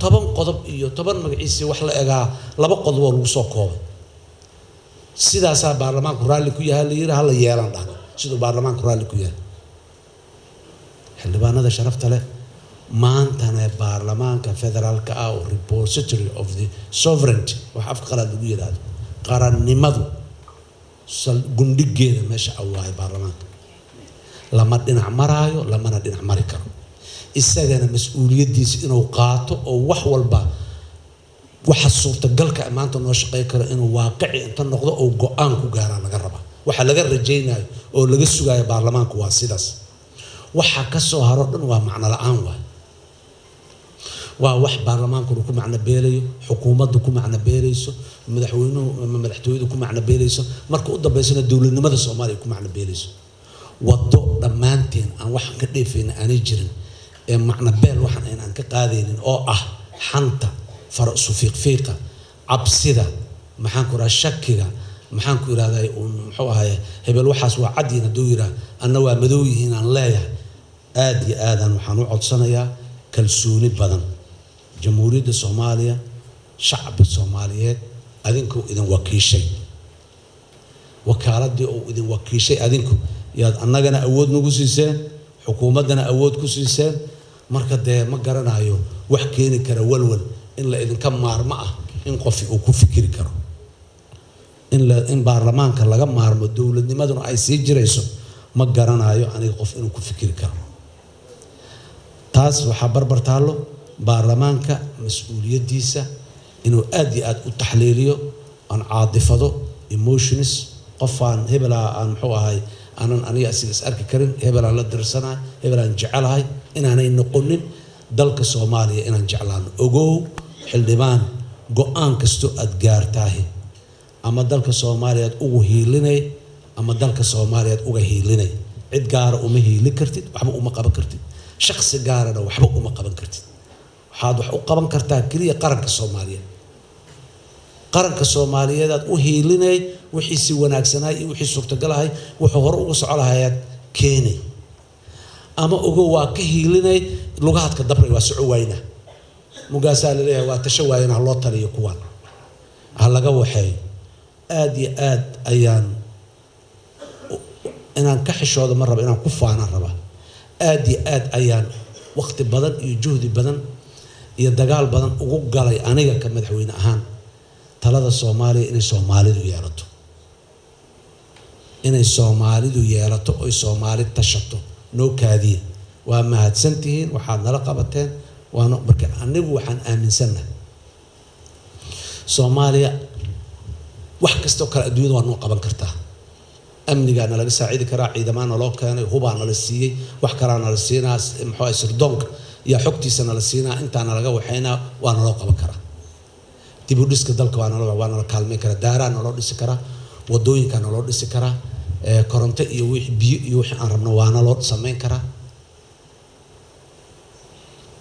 10 qodob iyo 10 magaciisii wax la egaa 2 qodob oo lagu soo koobay. Sidaasaa baarlamaanku raalli ku yahay la yiri, hala yeelan dhahno siduu baarlamaanku raalli ku yahay. Xildhibaanada sharafta leh, maantana baarlamaanka federaalka ah oo repository of the sovereignty, wax afka qalaad lagu yidhaahdo qarannimadu gundhigeeda meesha awaayo, baarlamaanka lama dhinac maraayo, lamana dhinac mari karo. Isagana mas-uuliyaddiisa inuu qaato oo wax walba waxa suurtagalka maanta noo shaqey karo inuu waaqici inta noqdo oo go-aan ku gaaraa laga rabaa. Waxa laga rajaynayo oo laga sugayo baarlamaanku waa sidaas. Waxa ka soo haro dhan waa macno la-aan, waay waa wax baarlamaankuna ku macno beelayo, xukuumaddu ku macno beelayso, madaxweynuhu ama madaxtooyadu ku macno beelayso, marka u dambeysana dowladnimada Soomaaliya ku macno beelayso. Waddo dhammaanteen aan waxaan ka dheefayna aanay jirin ee macno beel waxaan aan ka qaadaynin oo ah xanta, fara isu fiiqfiiqa, cabsida, maxaan ku idhaha, shakiga, maxaan ku idhahdaa, muxuu ahaye, hebel waxaas waa cadyiin hadduu yidhaah anna waa madow yihiin aan leeyahay. Aada iyo aadaan waxaan u codsanayaa kalsooni badan. Jamhuuriyadda Soomaaliya, shacabka Soomaaliyeed adinkuu idin wakiishay, wakaaladii uu idin wakiishay adinku yaad annagana awood nagu siiseen, xukuumaddana awood ku siiseen. Marka dee ma garanayo wax keeni kara walwal in la idinka maarmo ah, in qofi uu ku fikiri karo in baarlamaanka laga maarmo, dowladnimaduna ay sii jirayso. Ma garanayo aniga qof inuu ku fikiri karo taas. Waxaa barbar taallo baarlamaanka mas-uuliyaddiisa inuu aada iyo aada u taxliiliyo, aan caadifado, emotions, qofaan hebelaa aan muxuu ahay aanan aniga asiga is arki karin, hebelaan la dirsanahay, hebelaan jecelahay, inaanay noqonin. Dalka Soomaaliya inaan jeclaano. Ogow xildhibaan, go-aan kastoo aada gaartaahi ama dalka Soomaaliyaad ugu hiilinay ama dalka Soomaaliyaad uga hiilinay. Cid gaara uma hiilin kartid, waxba uma qaban kartid. Shaksi gaarana waxba uma qaban kartid. Waxaad wax u qaban kartaa keliya qaranka Soomaaliyeed. Qaranka Soomaaliyeedaad u hiilinay, wixii si wanaagsanaay iyo wixii suurtagalahay wuxuu hore uga soco lahayaad keenay, ama ogo waa ka hiilinay lugahaadka dabray waa soco waynaa. Mugaasaa laleeyahay waa tasho waayeen, ha loo taliyo kuwan, ha laga waxeeyo. Aad iyo aad ayaan inaan ka xishoodo ma raba, inaan ku faanaan rabaa. Aad iyo aad ayaan waqti badan iyo juhdi badan iyo dagaal badan ugu galay aniga ka madaxweyne ahaan talada Soomaaliya inay Soomaalidu yeelato, inay Soomaalidu yeelato oy Soomaali tashato. Noo kaadiya, waa mahadsantihiin, waxaad nala qabateen waana. Marka anigu waxaan aaminsannahay Soomaaliya wax kastoo kale adduunyada waa noo qaban kartaa. Amnigaa nalaga saacidi karaa, ciidamaa naloo keenay, hubaa nala siiyey, wax kalaa nala siinaa, muxuu ahay, sirdoonka iyo xogtiisa nala siinaa, intaa nalaga waxaynaa, waa naloo qaban karaa. Dib u dhiska dalka waa nala kaalmeyn karaa, daaraa naloo dhisi karaa, wadooyinkaa naloo dhisi karaa, koronto iyo wixii biyo iyo wixii aan rabno waa naloo samayn karaa.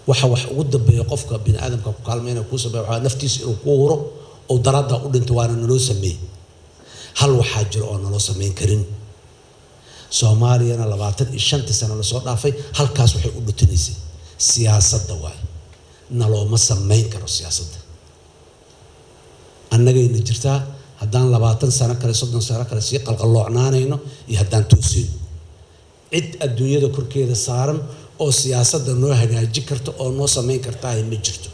Waxa wax ugu dambeeya qofka bini aadamka ku kaalmeynaya kuu sameeya waxaa naftiisa inuu kuu huro oo daraadda u dhinto, waana naloo sameeyey. Hal waxaa jira oo naloo samayn karin. Soomaaliyana 25-tii sano lasoo dhaafay halkaas waxay u dhutinaysay siyaasadda waaye. Nalooma samayn karo siyaasadda, annagayna jirtaa. Haddaan 20 sano kale, 30 sano kale sii qalqalloocnaanayno iyo haddaan toosayno, cid adduunyada korkeeda saaran oo siyaasadda noo hagaaji karta oo noo samayn kartaahay ma jirto.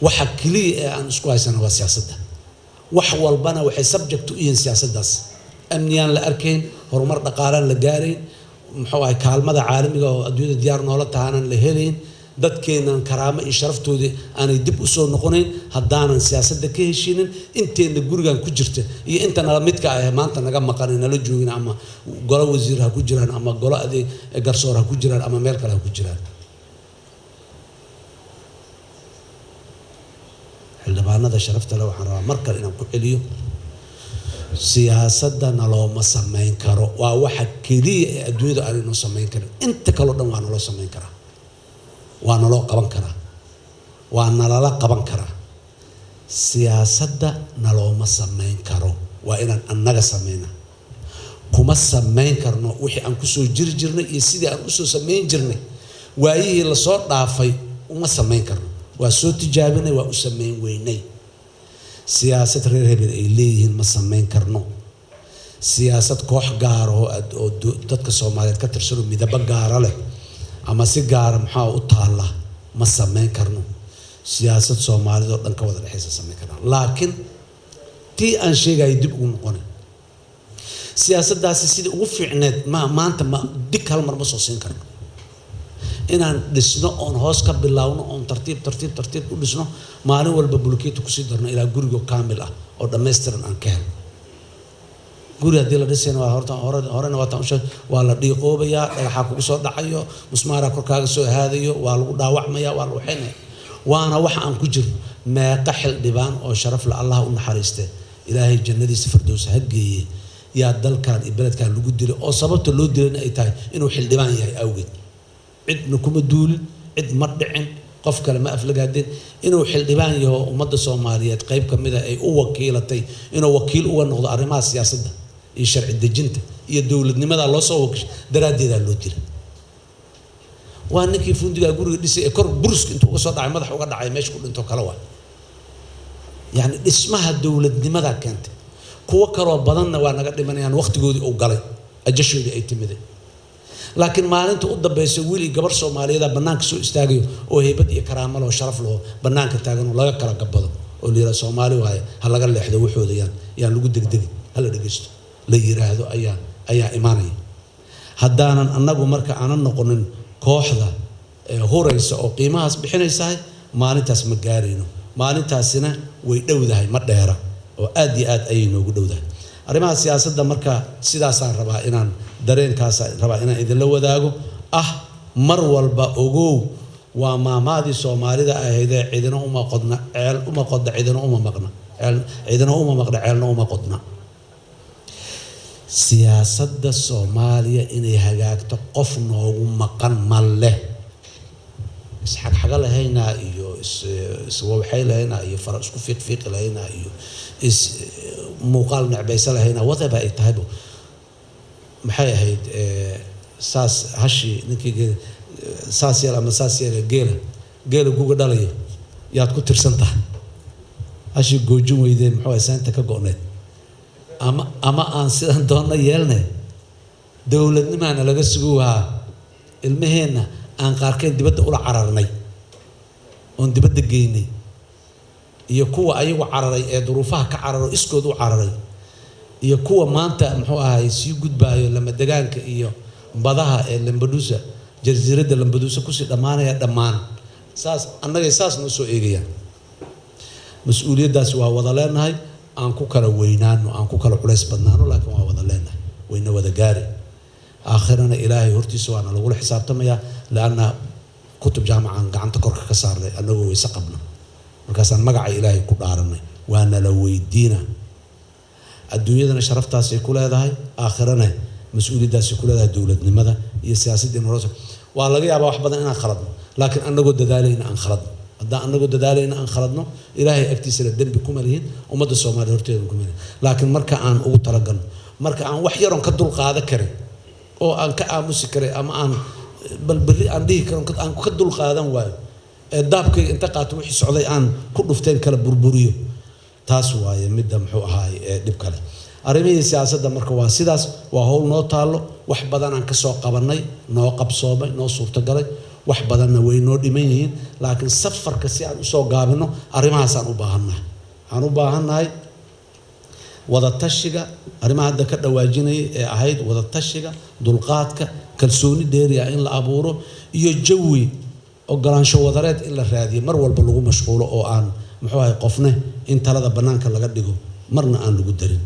Waxa keliya ee aan isku haysana waa siyaasadda. Wax walbana waxay subject u yihiin siyaasaddaas. Amniyaan la arkayn, horumar dhaqaalaan la gaarayn, muxuu ahay, kaalmada caalamiga oo adduunyada diyaar noola tahaanan la helayn, dadkeennan karaamo iyo sharaftoodii aanay dib usoo noqonayn haddaanan siyaasadda ka heshiinin. Inteenna gurigan ku jirta iyo inta nala midka ah maanta naga maqan nala joogin, ama golo wasiir ha ku jiraan, ama golo adeeg garsoor ha ku jiraan, ama meel kale ha ku jiraan, xildhibaanada sharafta leh, waxaan rabaa mar kale inaan ku celiyo: siyaasadda nalooma samayn karo. Waa waxa keliya ee adduunyada aanay noo samayn karin. Inta kaleo dhan waa naloo samayn karaa, waa naloo qaban karaa, waa nalala qaban karaa. Siyaasadda nalooma samayn karo, waa inaan annaga samayna. Kuma samayn karno wixii aan kusoo jiri jirnay iyo sidii aan usoo samayn jirnay waayihii lasoo dhaafay, uma samayn karno. Waa soo tijaabinay, waa u samayn weynay. Siyaasad reer hebel ay leeyihiin ma samayn karno. Siyaasad koox gaara oo dadka Soomaaliyeed ka tirsanoo midabo gaara leh ama si gaara maxaa u taalla ma samayn karno. Siyaasad Soomaalida oo dhan ka wada dhexaysa samayn karnaa, laakiin tii aan sheegaya dib ugu noqonay, siyaasaddaasi sidii ugu fiicneed ma maanta ma dig hal mar ma soo siin karno. Inaan dhisno oon hoos ka bilaawno oon tartiib tartiib tartiib u dhisno, maalin walba bulkeeti kusii darno ilaa gurigo kaamil ah oo dhammaystiran aan ka helno. Guri haddii la dhisayna waa horta hore horena waa taan usheeg, waa la dhiiqoobayaa, dhagaxaa kugu soo dhacayo, musmaaraa korkaaga soo ahaadayo, waa lagu dhaawacmaya, waa la waxaynaya. Waana waxa aan ku jirno. Meeqa xildhibaan oo sharaf la, Allah u naxariiste, Ilaahay jannadiisa fardows ha geeye, yaa dalkan iyo beledkan lagu dilay oo sababta loo dilayna ay tahay inuu xildhibaan yahay awgeed? Cidna kuma duulin, cid ma dhicin, qof kale ma aflagaadin. Inuu xildhibaan yaho, ummadda Soomaaliyeed qayb ka mida ay u wakiilatay inuu wakiil uga noqdo arrimaha siyaasadda iyo sharci dejinta iyo dowladnimada loo soo wakiishay daraaddeedaa loo dilay. Waa ninkii fundigaa guriga dhisay ee kor buruska intuu uga soo dhacay madax uga dhacay meesha ku dhinto kale. Waa yacni dhismaha dowladnimadaa keentay. Kuwo kaloo badanna waa naga dhimanayaan, waqtigoodii uu galay, ajashoodii ay timiday. Laakiin maalinta u dambaysa wiil iyo gabar Soomaaliyeeda bannaanka soo istaagayo oo heybad iyo karaamo leho, sharaf leho, bannaanka taagan oo laga kala gabado oo la yidhahdo Soomaali waaye, ha laga leexdo waxooda, yaan lagu degdegin, hala dhegeysto la yiraahdo ayaa imaanaya. Haddaanan annagu marka aanan noqonin kooxda huraysa oo qiimahaas bixinaysahay, maalintaas ma gaarayno. Maalintaasina way dhowdahay, ma dheera, oo aad iyo aad ayay noogu dhowdahay. Arrimaha siyaasadda marka sidaasaan rabaa inaan dareenkaas rabaa inaan idinla wadaago ah. Mar walba ogow, waa maamaadii Soomaalida ahaydee: cidina uma qodna ceel, uma qodna, cidina uma maqna ceel, cidina uma maqna ceelna uma qodna. Siyaasadda Soomaaliya inay hagaagto qof noogu maqan ma leh. Isxagxaga lahaynaa iyo iswaxay lahaynaa iyo fara isku fiiqfiiqi lahaynaa iyo is muuqaal necbaysa lahaynaa, whatever ay tahaybo, maxay ahayd, saas hashii ninkii saas yeel ama saas yeela, geela guga dhalaya Yaad ku tirsan tahay hashii goojin weydeen, muxuu ahay, saynta ka go'need, ama aan sidan doonna yeelnay, dowladnimaana laga sugi wahaa. Ilmaheenna aan qaarkeen dibadda ula cararnay oon dibadda geynay, iyo kuwa ayagu cararay ee duruufaha ka cararo iskood u cararay, iyo kuwa maanta, muxuu ahay, sii gudbaayo lamadegaanka iyo badaha ee Lampedusa, jasiiradda Lampedusa kusii dhammaanaya, dhammaan saas annagay saas noo soo eegayaan. Mas-uuliyaddaasi waa wada leenahay. Aan ku kala weynaano, aan ku kala culays badnaano, laakiin waa wada leenahay, wayna wada gaari. Aakhirana Ilaahay hortiisa waana lagula xisaabtamayaa, lianna kutub jaamacan gacanta korka ka saarnay annagoo weyse qabna, markaasaan magaca Ilaahay ku dhaaranay. Waana la weydiina. Adduunyadana sharaftaasay ku leedahay, aakhirana mas-uuliyaddaasay ku leedahay. Dowladnimada iyo siyaasaddii nolosha waa laga yaabaa wax badan inaan khaladno, laakiin annagoo dadaalayna aan khaladno, haddaan annagoo dadaalayna aan khaladno, Ilaahay agtiisana dembi kuma lihin, ummadda Soomaaliya horteeda kuma lihin. Laakiin marka aan ugu talagalno, marka aan wax yaroon ka dul qaada karin oo aan ka aamusi karay ama aan bal berri aan dhihi karo aan ka dul qaadan waayo, ee daabkayga inta qaato wixii socday aan ku dhufteen kala burburiyo, taas waaye midda, muxuu ahaay, ee dhib kale. Arrimihii siyaasadda marka waa sidaas, waa howl noo taallo. Wax badanaan kasoo qabannay, noo qabsoomay, noo suurtagalay, wax badanna way noo dhiman yihiin. Laakiin safarka si aan usoo gaabino, arrimahaasaan u baahannahay. Waxaan u baahannahay wadatashiga, arrimaha hadda ka dhawaajinayay ee ahayd wadatashiga, dulqaadka, kalsooni dheeri ah in la abuuro, iyo jawi ogolaansho wadareed in la raadiyo, mar walba lagu mashquulo oo aan, muxuu ahay, qofne in talada bannaanka laga dhigo marna aan lagu darin.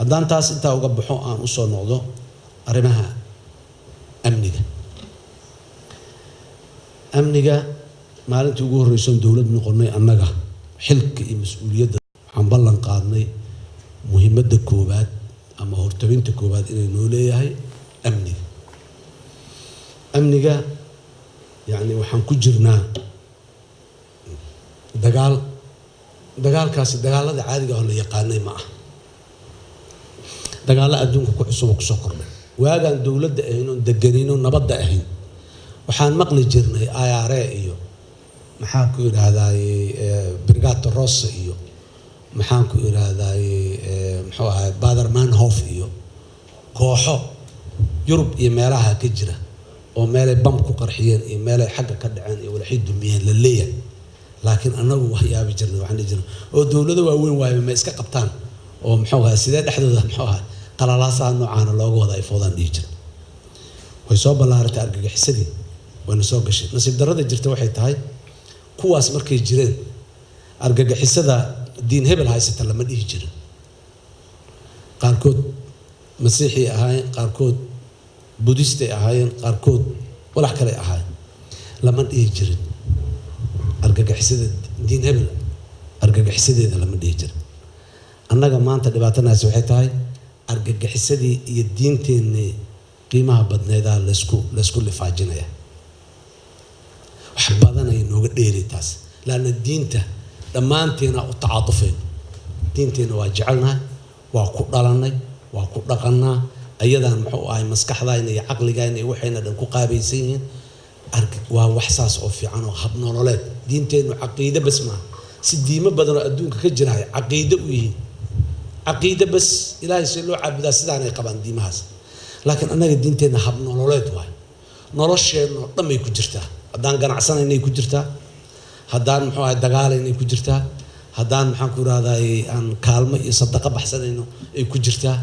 Haddaan taas intaa uga baxo, aan usoo noqdo arrimaha amniga. Amniga, maalintii ugu horreysoon dowlad noqonay, annaga xilka iyo mas-uuliyadda waxaan ballan qaadnay muhiimadda koowaad ama hortabinta koowaad inay noo leeyahay amniga. Amniga, yacni, waxaan ku jirnaa dagaal. Dagaalkaasi dagaalada caadiga oo la yaqaanay ma ah, dagaallo adduunka ku cusub oo kusoo kordhay. Waagaan dowladda ahayn oon deganayno, nabadda ahayn, waxaan maqli jirnay IRA iyo, maxaan ku idhaahdaye, Brigata Rossa iyo, maxaan ku idhaahdaye, muxuu ahay, Baader Meinhof iyo kooxo Yurub iyo meelaha ka jira oo meelay bam ku qarxiyeen iyo meelay xagga ka dhaceen iyo walaxay dumiyeen la leeyahay. Laakiin annagu wax yaabi jirnay, waxaan dhihi jirnay oo dowlado waaweyn waayo, ma iska qabtaan oo, muxuu ahay, sidee dhexdooda, muxuu ahay, qalalaasaha noocaana looga wada ay foodaan dhihi jirnay. Way soo ballaaratay argagixisadii, wayna soo gashay. Nasiib darrada jirta waxay tahay, kuwaas markay jireen argagixisada diin hebel haysata lama dhihi jirin. Qaarkood Masiixay ahaayeen, qaarkood Budistay ahaayeen, qaarkood walax kaley ahaayeen. Lama dhihi jirin argagixisada diin hebel argagixisadeeda, lama dhihi jirin. Annaga maanta dhibaatanaasi waxay tahay argagixisadii iyo diinteennii qiimaha badneedaa laysku lifaajinaya. Wax badan ay nooga dheeri taas, laanna diinta dhammaanteena u tacaatufeen, diinteenna waa jecelnahay, waa ku dhalannay, waa ku dhaqannaa. Ayadaan, muxuu ahay, maskaxdayna iyo caqligayna iyo waxayna dhan ku qaabaysan yihiin. Waa wax saas oo fiican oo hab nololeed. Diinteennu caqiide bas maaha, si diimo badan oo adduunka ka jirahay caqiide u yihiin, caqiide bas, Ilaahay see loo caabudaa, sidaanay qabaan diimahaas. Laakiin annaga diinteenna hab nololeed waay, nolosheenno dhan bay ku jirtaa. Haddaan ganacsanaynay ku jirtaa, haddaan, muxuu ahay, dagaalaynay ku jirtaa, haddaan, maxaan ku irahdaay, aan kaalmo iyo sadaqo baxsanayno ay ku jirtaa,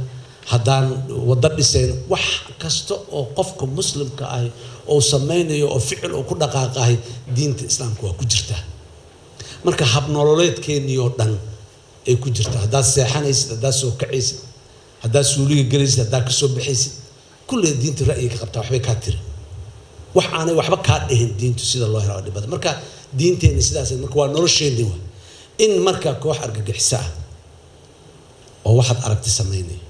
haddaan waddo dhisayno, wax kasta oo qofka Muslimka ahi oo samaynayo oo ficil oo ku dhaqaaqahay diinta Islaamka waa ku jirtaa. Marka hab nololeedkeennii oo dhan ay ku jirtaa. Haddaad seexanaysid, haddaad soo kacaysid, haddaad suuliga gelaysid, haddaad kasoo baxaysid, kulley diinta ra'yiga ka qabtaa, waxbay kaa tiri, wax aanay waxba kaa dhihin diintu sida loo helo dhibada. Marka diinteenni sidaas marka waa nolosheenni. Waa in marka koox argagixiso ah oo waxaad aragti samaynaya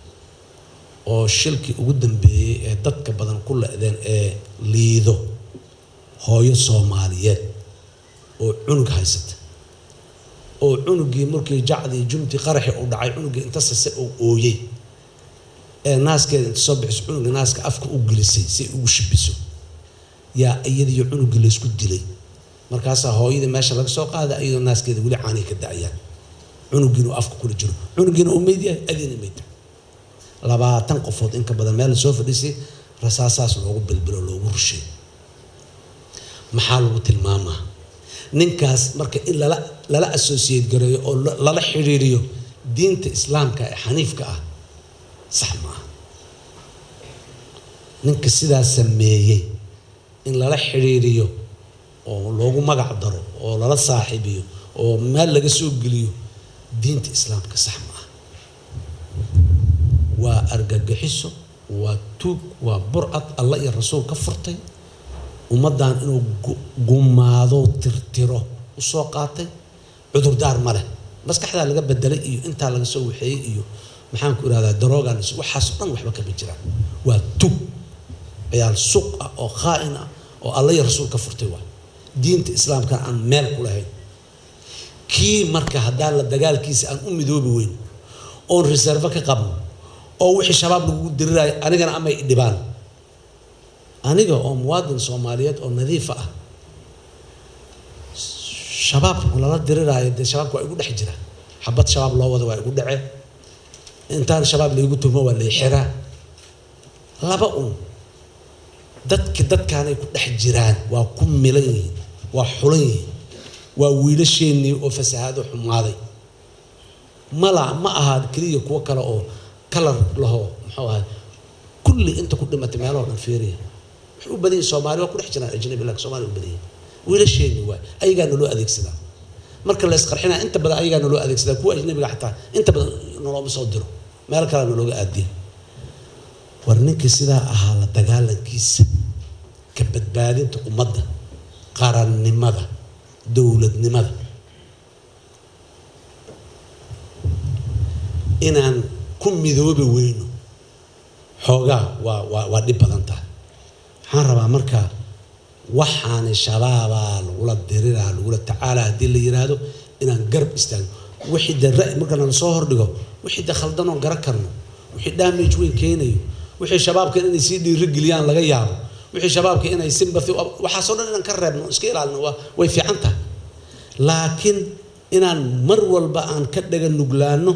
oo shilkii ugu dambeeyey ee dadka badan ku le'deen ee Liido, hooyo Soomaaliyeed oo cunug haysata, oo cunugii markii jacdii jumtii qaraxii uu dhacay, cunugii inta sase uu ooyey ee naaskeeda inta soo bixiso cunuga naaska afka u gelisay si ay ugu shibiso, yaa iyadiyo cunugii laysku dilay. Markaasaa hooyadii meesha laga soo qaaday iyadoo naaskeeda weli caanay ka da'ayaan, cunugiina uu afka kula jiro, cunugiina uu meyd yahay, adiina meyd tahay. 20 qofood in ka badan meel soo fadhiisay, rasaasaas loogu bilbilo, loogu rushay. Maxaa lagu tilmaamaa ninkaas? Marka in lala associate gareeyo oo lala xiriiriyo diinta Islaamka ee xaniifka ah sax maaha. Ninka sidaas sameeyey in lala xiriiriyo oo loogu magac daro oo lala saaxiibiyo oo meel laga soo geliyo diinta Islaamka sax maaha. Waa argagixiso, waa tuug, waa burcad Alla iyo Rasuul ka furtay. Ummaddan inuu gumaado, tirtiro usoo qaatay, cudurdaar ma leh. Maskaxdaa laga bedelay iyo intaa laga soo waxeeyey iyo maxaan ku irahdaa daroogan, waxaas dhan waxba kama jiraan. Waa tug ciyaal suq ah oo khaa'in ah oo Alla iyo Rasuul ka furtay, waa diinta Islaamkana aan meel ku lahayn. Kii marka haddaan la dagaalkiisa aan u midoobi weyn oon reserve ka qabno oo wixii Shabaab lagugu diriraayo, anigana amay dhibaan, aniga oo muwaadin Soomaaliyeed oo nadiifa ah, Shabaab lala diriraayo, dee Shabaabka waa igu dhex jira. Xabad Shabaab loo wada waa igu dhece, intaan Shabaab laigu tuhmo waa lay xiraa. Laba un dadki dadkaanay ku dhex jiraan, waa ku milan yihiin, waa xulan yihiin, waa wiilasheennii oo fasahaado xumaaday. Mala ma aha keliya kuwo kale oo kalar laho, muxuu ahay, kulli inta ku dhimatay meelahoo dhan fiiriya, waxay u badan yihin Soomaali, waa ku dhex jiraan ajnabi, laakiin Soomaali u badan yihin. Wiilasheennii waay, ayagaa naloo adeegsadaa marka la isqarxinaa, inta badan ayagaa naloo adeegsadaa. Kuwa ajnabiga xataa inta badan nolooma soo diro, meel kalea nalooga aadiya. War ninkii sidaa ahaa la dagaalankiisa, ka badbaadinta ummadda, qarannimada, dowladnimada, inaan ku midoobi weyno xoogaa waa dhib badan tahay. Waxaan rabaa marka waxaani Shabaabaa lagula diriraa, lagula tacaalaa haddii la yiraahdo, inaan garab istaagno. Wixii dee ra'y marka nala soo hordhigo, wixii dee khaldan oon garan karno, wixii damage weyn keenayo, wixii Shabaabka inay sii dhiirigeliyaan laga yaabo, wixii Shabaabka inay sympathy, waxaasoo dhan inaan ka reebno, iska ilaalino waa way fiican tahay. Laakiin inaan mar walba aan ka dhaga nuglaano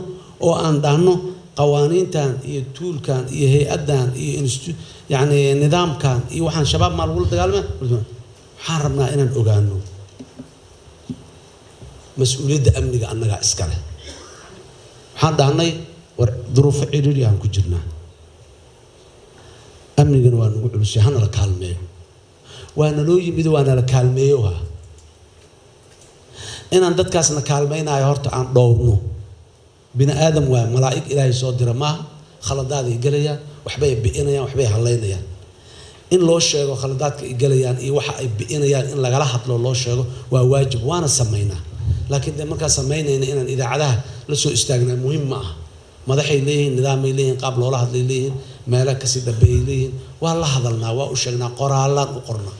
oo aan dhahno qawaaniintan iyo tuulkan iyo hay-addan iyo yacni nidaamkan iyo waxaan Shabaab maa lagula dagaalama, waxaan rabnaa inaan ogaano mas-uuliyadda amniga annagaa iskale. Waxaan dhahnay war duruufo cidhiidhi aan ku jirnaa, amnigana waa nagu culusay, hana la kaalmeeyo. Waa naloo yimid, waa nala kaalmeeyo. Ha inaan dadkaasna kaalmaynayo horta aan dhowrno. Bini aadam waay, malaa'ig Ilaahay soo dira maaha. Khaladaaday gelayaan, waxbay bi'inayaan, waxbay halaynayaan. In loo sheego khaladaadka ay gelayaan iyo waxa ay bi'inayaan, in lagala hadlo, loo sheego waa waajib, waana samaynaa. Laakiin dee markaan samaynayna inaan idaacadaha la soo istaagnaa muhiim ma aha. Madaxay leeyihiin, nidaamay leeyihiin, qaab loola hadlay leeyihiin, meelo kasii dambeeyay leeyihiin. Waa la hadalnaa, waa u sheegnaa, qoraallaan u qornaa,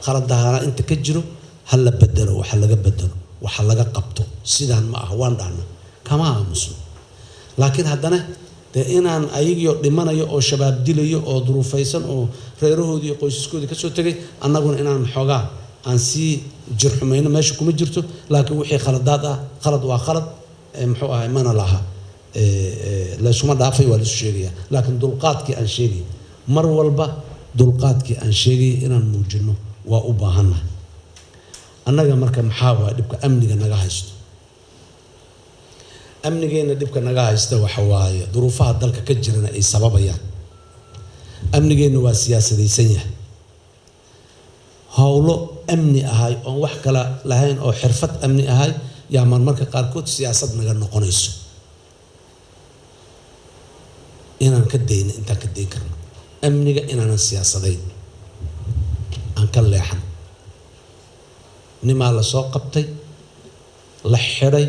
khaladahana inta ka jiro ha la bedelo, waxa laga bedelo, waxa laga qabto, sidaan ma aha waan dhahnaa, kama aamusno. Laakiin haddana dee inaan ayagiio dhimanayo oo Shabaab dilayo oo duruufaysan oo reerahoodii iyo qoysaskoodii kasoo tegay, annaguna inaan xoogaa aan sii jirxumayno meesha kuma jirto. Laakiin wixii khaladaad ah, khalad waa khalad, muxuu ahay, mana laha, laysuma dhaafay, waa laisu sheegaya. Laakiin dulqaadkii aan sheegay mar walba, dulqaadkii aan sheegay inaan muujino waa u baahannahay annaga. Marka maxaa waay dhibka amniga naga haysto? Amnigeenna dhibka naga haysta waxa waaye duruufaha dalka ka jirana ay sababayaan. Amnigeenna waa siyaasadaysan yahay. Howlo amni ahay oon wax kale lahayn oo xirfad amni ahay yaa marmarka qaarkood siyaasad naga noqonayso. Inaan ka dayno intaan ka dayn karno amniga inaanan siyaasadayn, aan ka leexan. Nimaa la soo qabtay, la xidhay,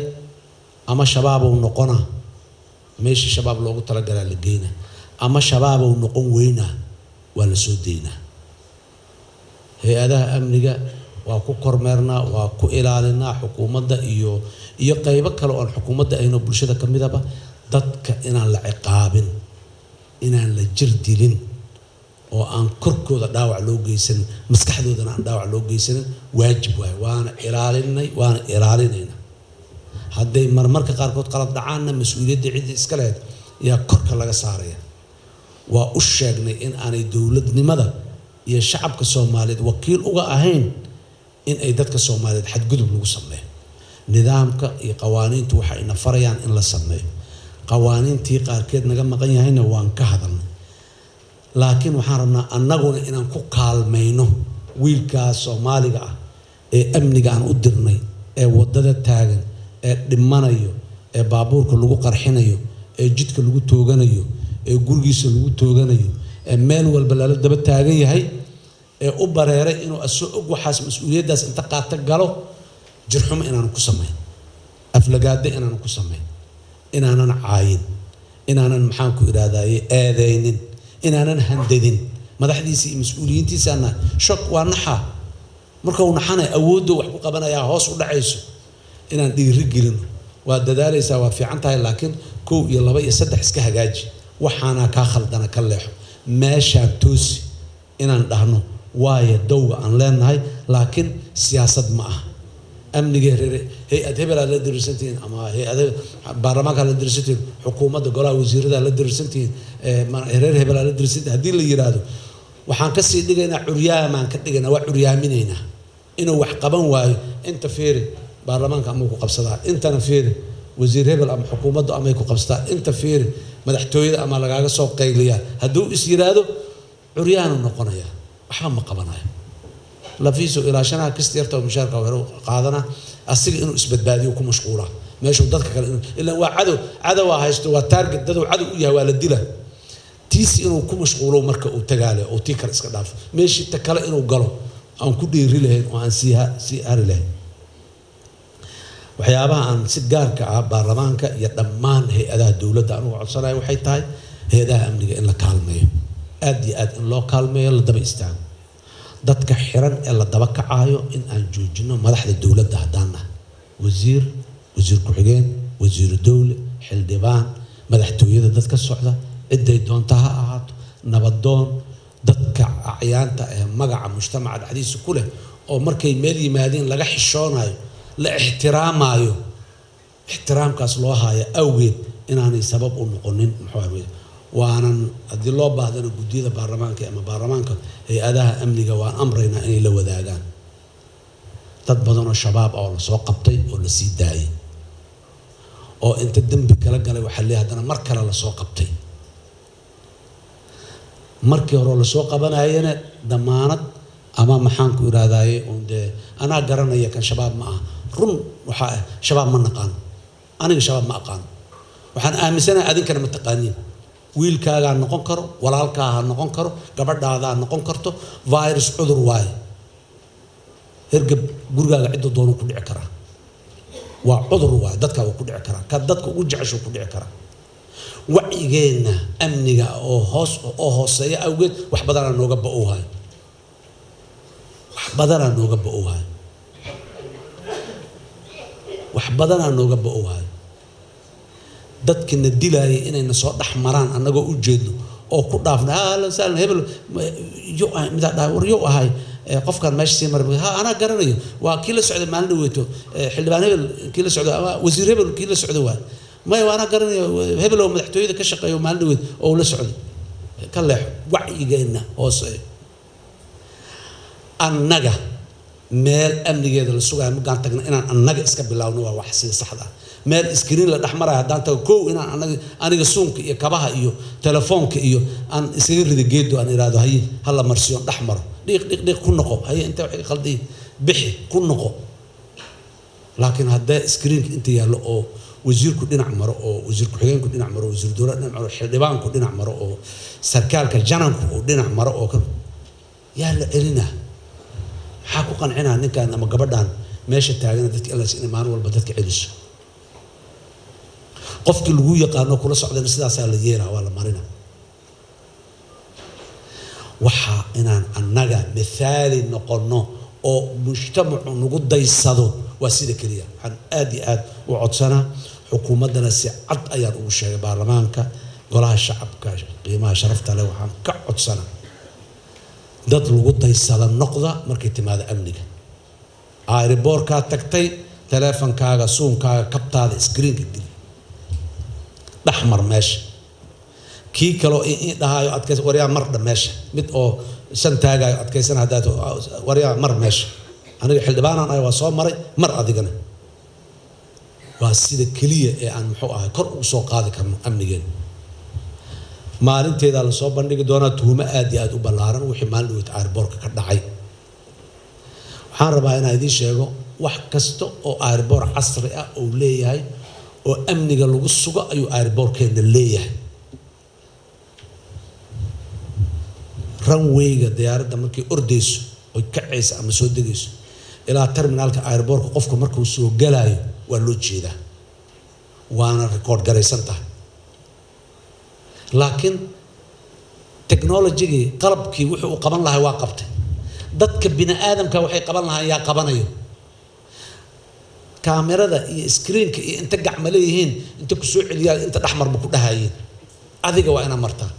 ama Shabaabow noqonaa, meeshii Shabaab loogu talagalaa la geynaa, ama Shabaabow noqon weynaa, waa la soo daynaa. Hay-adaha amniga waa ku kormeernaa, waa ku ilaalinaa, xukuumadda iyo qaybo kale oon xukuumadda ayno bulshada ka midaba, dadka inaan la ciqaabin, inaan la jir dilin, oo aan korkooda dhaawac loo geysanin, maskaxdoodana aan dhaawac loo geysanin waajib waaye. Waana ilaalinay, waana ilaalinaynaa. Hadday marmarka qaarkood qalad dhacaanna, mas-uuliyadda ciddii iska lahayd ayaa korka laga saaraya. Waa u sheegnay in aanay dowladnimada iyo shacabka Soomaaliyeed wakiil uga ahayn in ay dadka Soomaaliyeed xadgudub lagu sameeyo. Nidaamka iyo qawaaniintu waxa ayna farayaan in la sameeyo. Qawaaniintii qaarkeed naga maqan yahayna waan ka hadalnay, laakiin waxaan rabnaa annaguna inaan ku kaalmayno wiilkaas Soomaaliga ah ee amniga aan u dirnay, ee waddada taagan, ee dhimanayo, ee baabuurka lagu qarxinayo, ee jidka lagu tooganayo, ee gurigiisa lagu tooganayo, ee meel walba lala daba taagan yahay, ee u bareeray inuu asoo og waxaas mas-uuliyaddaas inta qaata galo. Jirxumo inaanan ku samayn, aflagaado inaanan ku samayn, inaanan caayin, inaanan maxaan ku idhahdaye eedeynin, inaanan handadin madaxdiisa iyo mas-uuliyiintiisaana. Shok waa naxaa, marka uu naxanay awoodda wax ku qabanayaa hoos u dhacayso. Inaan dhiiri gelino, waa dadaalaysaa, waa fiican tahay, laakiin 1 iyo 2 iyo 3 iska hagaaji, waxaanaa kaa khaldana, ka leexo meeshaan, toosi inaan dhahno waayo dowga aan leenahay. Laakiin siyaasad ma aha amniga reere hay-ad hebel aad la diriirsantihiin ama hay-ad baarlamaanka aad la diriirsantihiin, xukuumadda golaha wasiirada aad la diriirsantihiin, reer hebel aad la diriirsantihiin. Haddii la yiraahdo waxaan kasii dhigaynaa curyaamaan ka dhigaynaa, waa curyaaminaynaa inuu wax qaban waayo. Inta fiiri, baarlamaanka amuu ku qabsadaa, intana fiiri, wasiir hebel ama xukuumaddu amay ku qabsataa, inta fiiri, madaxtooyada ama lagaaga soo qayliyaa. Hadduu is yiraahdo curyaanu noqonayaa, waxba ma qabanayo. Lafiisu ilaashanaha kista yarta oo mushaarka hore qaadana, asiga inuu isbadbaadiyo ku mashquulaa meeshuu dadka kale ilaan waa cadow, cadowaa haysto, waa target, dadow cadow u yahay, waa la dila. Tiisi inuu ku mashquulo marka uu tagaale oo tii kale iska dhaafo, meeshii ta kale inuu galo aan ku dhiiri lahayn oo aan sii hari lahayn. Waxyaabaha aan si gaarka ah baarlamaanka iyo dhammaan hay-adaha dowladda aan uga codsanayo waxay tahay hay-adaha amniga in la kaalmeeyo, aad iyo aad in loo kaalmeeyo, la daba istaago dadka xiran ee la daba kacaayo, in aan joojino madaxda dowladda haddaan nahay, wasiir, wasiir ku-xigeen, wasiiru dowle, xildhibaan, madaxtooyada dad ka socda, ciday doonta ha ahaato, nabadoon, dadka acyaanta ee magaca mujtamaca dhexdiisa ku leh oo markay meel yimaadeen laga xishoonayo, la ixtiraamaayo, ixtiraamkaas loo haayo awgeed inaanay sabab u noqonin. Muxuu waanan haddii loo baahdana guddiyada baarlamaanka ama baarlamaanka hay-adaha amniga waan amraynaa inay la wadaagaan dad badan oo shabaab ah oo lasoo qabtay oo lasii daayay oo inta dembi kala galay waxaa leeyahay haddana mar kale lasoo qabtay. Markii hore lasoo qabanayana damaanad ama maxaan ku idhahdaaye uun dee anaa garanaya kan shabaab ma aha. Run waxaa ah shabaab ma naqaano, aniga shabaab ma aqaano, waxaan aaminsanahay adinkana ma taqaaniin. Wiilkaagaa noqon karo, walaalkaa ha noqon karo, gabadhaadaa noqon karto. Virus cudur waaye, hergeb gurigaaga cidda doonu ku dhici karaa, waa cudur waaye, dadkaa waa ku dhici karaa, ka dadka ugu jeceshu ku dhici karaa. Wacyigeenna amniga oo hoos oo hooseeya awgeed wax badanaa nooga ba-owhayo, wax badanaa nooga ba-owhayo, wax badanaa nooga ba-owhayo. Dadkina dilaayay inayna soo dhex maraan annagoo u jeedno oo ku dhaafna ahlan sahlan hebel yo midaa dhahay, war yow ahay qofkan meesha sii maray, ha anaa garanayo, waa kii la socday maalin dhaweeto, xildhibaan hebel kii la socdo ama wasiir hebel kii la socdo, waay maya waa anaa garanayo hebel oo madaxtooyada ka shaqeeyo maalin dhaweed oo la socday, ka leexo. Wacyigeenna hooseeyo. Annaga meel amnigeeda la sugayo markaan tagna inaan annaga iska bilaawno waa wax sida saxda ah. Meel iskriin la dhex marayo haddaan tago, kow inaan anaga aniga suunka iyo kabaha iyo telefoonka iyo aan iskaga rida geedo, aan idhaahdo haye hala marsiyo, dhex maro, dhiiq dhiiq dhiiq ku noqo, haye inta wax iga qaldiy bixi ku noqo. Laakiin haddee iskriinka inta yaallo oo wasiirku dhinac maro oo wasiir ku-xigeenku dhinac maro, wasiir dowlad dhinac maro, xildhibaanku dhinac maro oo sarkaalka jananku uu dhinac maro oo ka yaa la celinaa, maxaa ku qancinaa ninkan ama gabadhan meesha taagana dadka in inay maalin walba dadka celiso? Qofkii lagu yaqaano kula socdana sidaasaa la yeelaa, waa la marina. Waxaa inaan annaga mithaali noqonno oo mujtamacu nagu daysado waa sida keliya. Waxaan aad iyo aad u codsanaa xukuumaddana, si cad ayaan ugu sheegay baarlamaanka, golaha shacabka qiimaha sharafta leh, waxaan ka codsanaa Dad lagu daysada noqda markay timaado amniga. Airboorkaa tagtay, taleefonkaaga, suunkaaga, kabtaada screenka geli, dhexmar meesha. Kii kaloo dhahaayo adkaysa, waryaa mardha meesha. Mid oo shan taagaayo adkaysana haddaad, waryaa mar meesha. Aniga xildhibaanaan ahay, waa soo maray mar. Adigana waa sida keliya ee aan muxuu ahay kor ugu soo qaadi karno amnigeena. Maalinteedaa lasoo bandhigi doonaa tuhumo aad iyo aad u ballaaran wixii maalin dhaweyt airboorka ka dhacay. Waxaan rabaa inaan idiin sheego, wax kasta oo airboor casri ah uu leeyahay oo amniga lagu sugo ayuu airboorkeenna leeyahay. Runwayga diyaaradda markay ordayso oy kacayso ama soo degayso ilaa terminaalka airboorka, qofku markuu soo galaayo waa loo jeedaa, waana record garaysan tahay. Laakiin technologygii, qalabkii wuxuu u qaban lahay waa qabtay. Dadka bini aadamka waxay qaban lahaan yaa qabanayo? Kaamirada iyo screenka iyo inta gacma leeyihiin inta kusoo celiyaan, inta dhexmarba ku dhahayeen, adiga waa inaa martaa.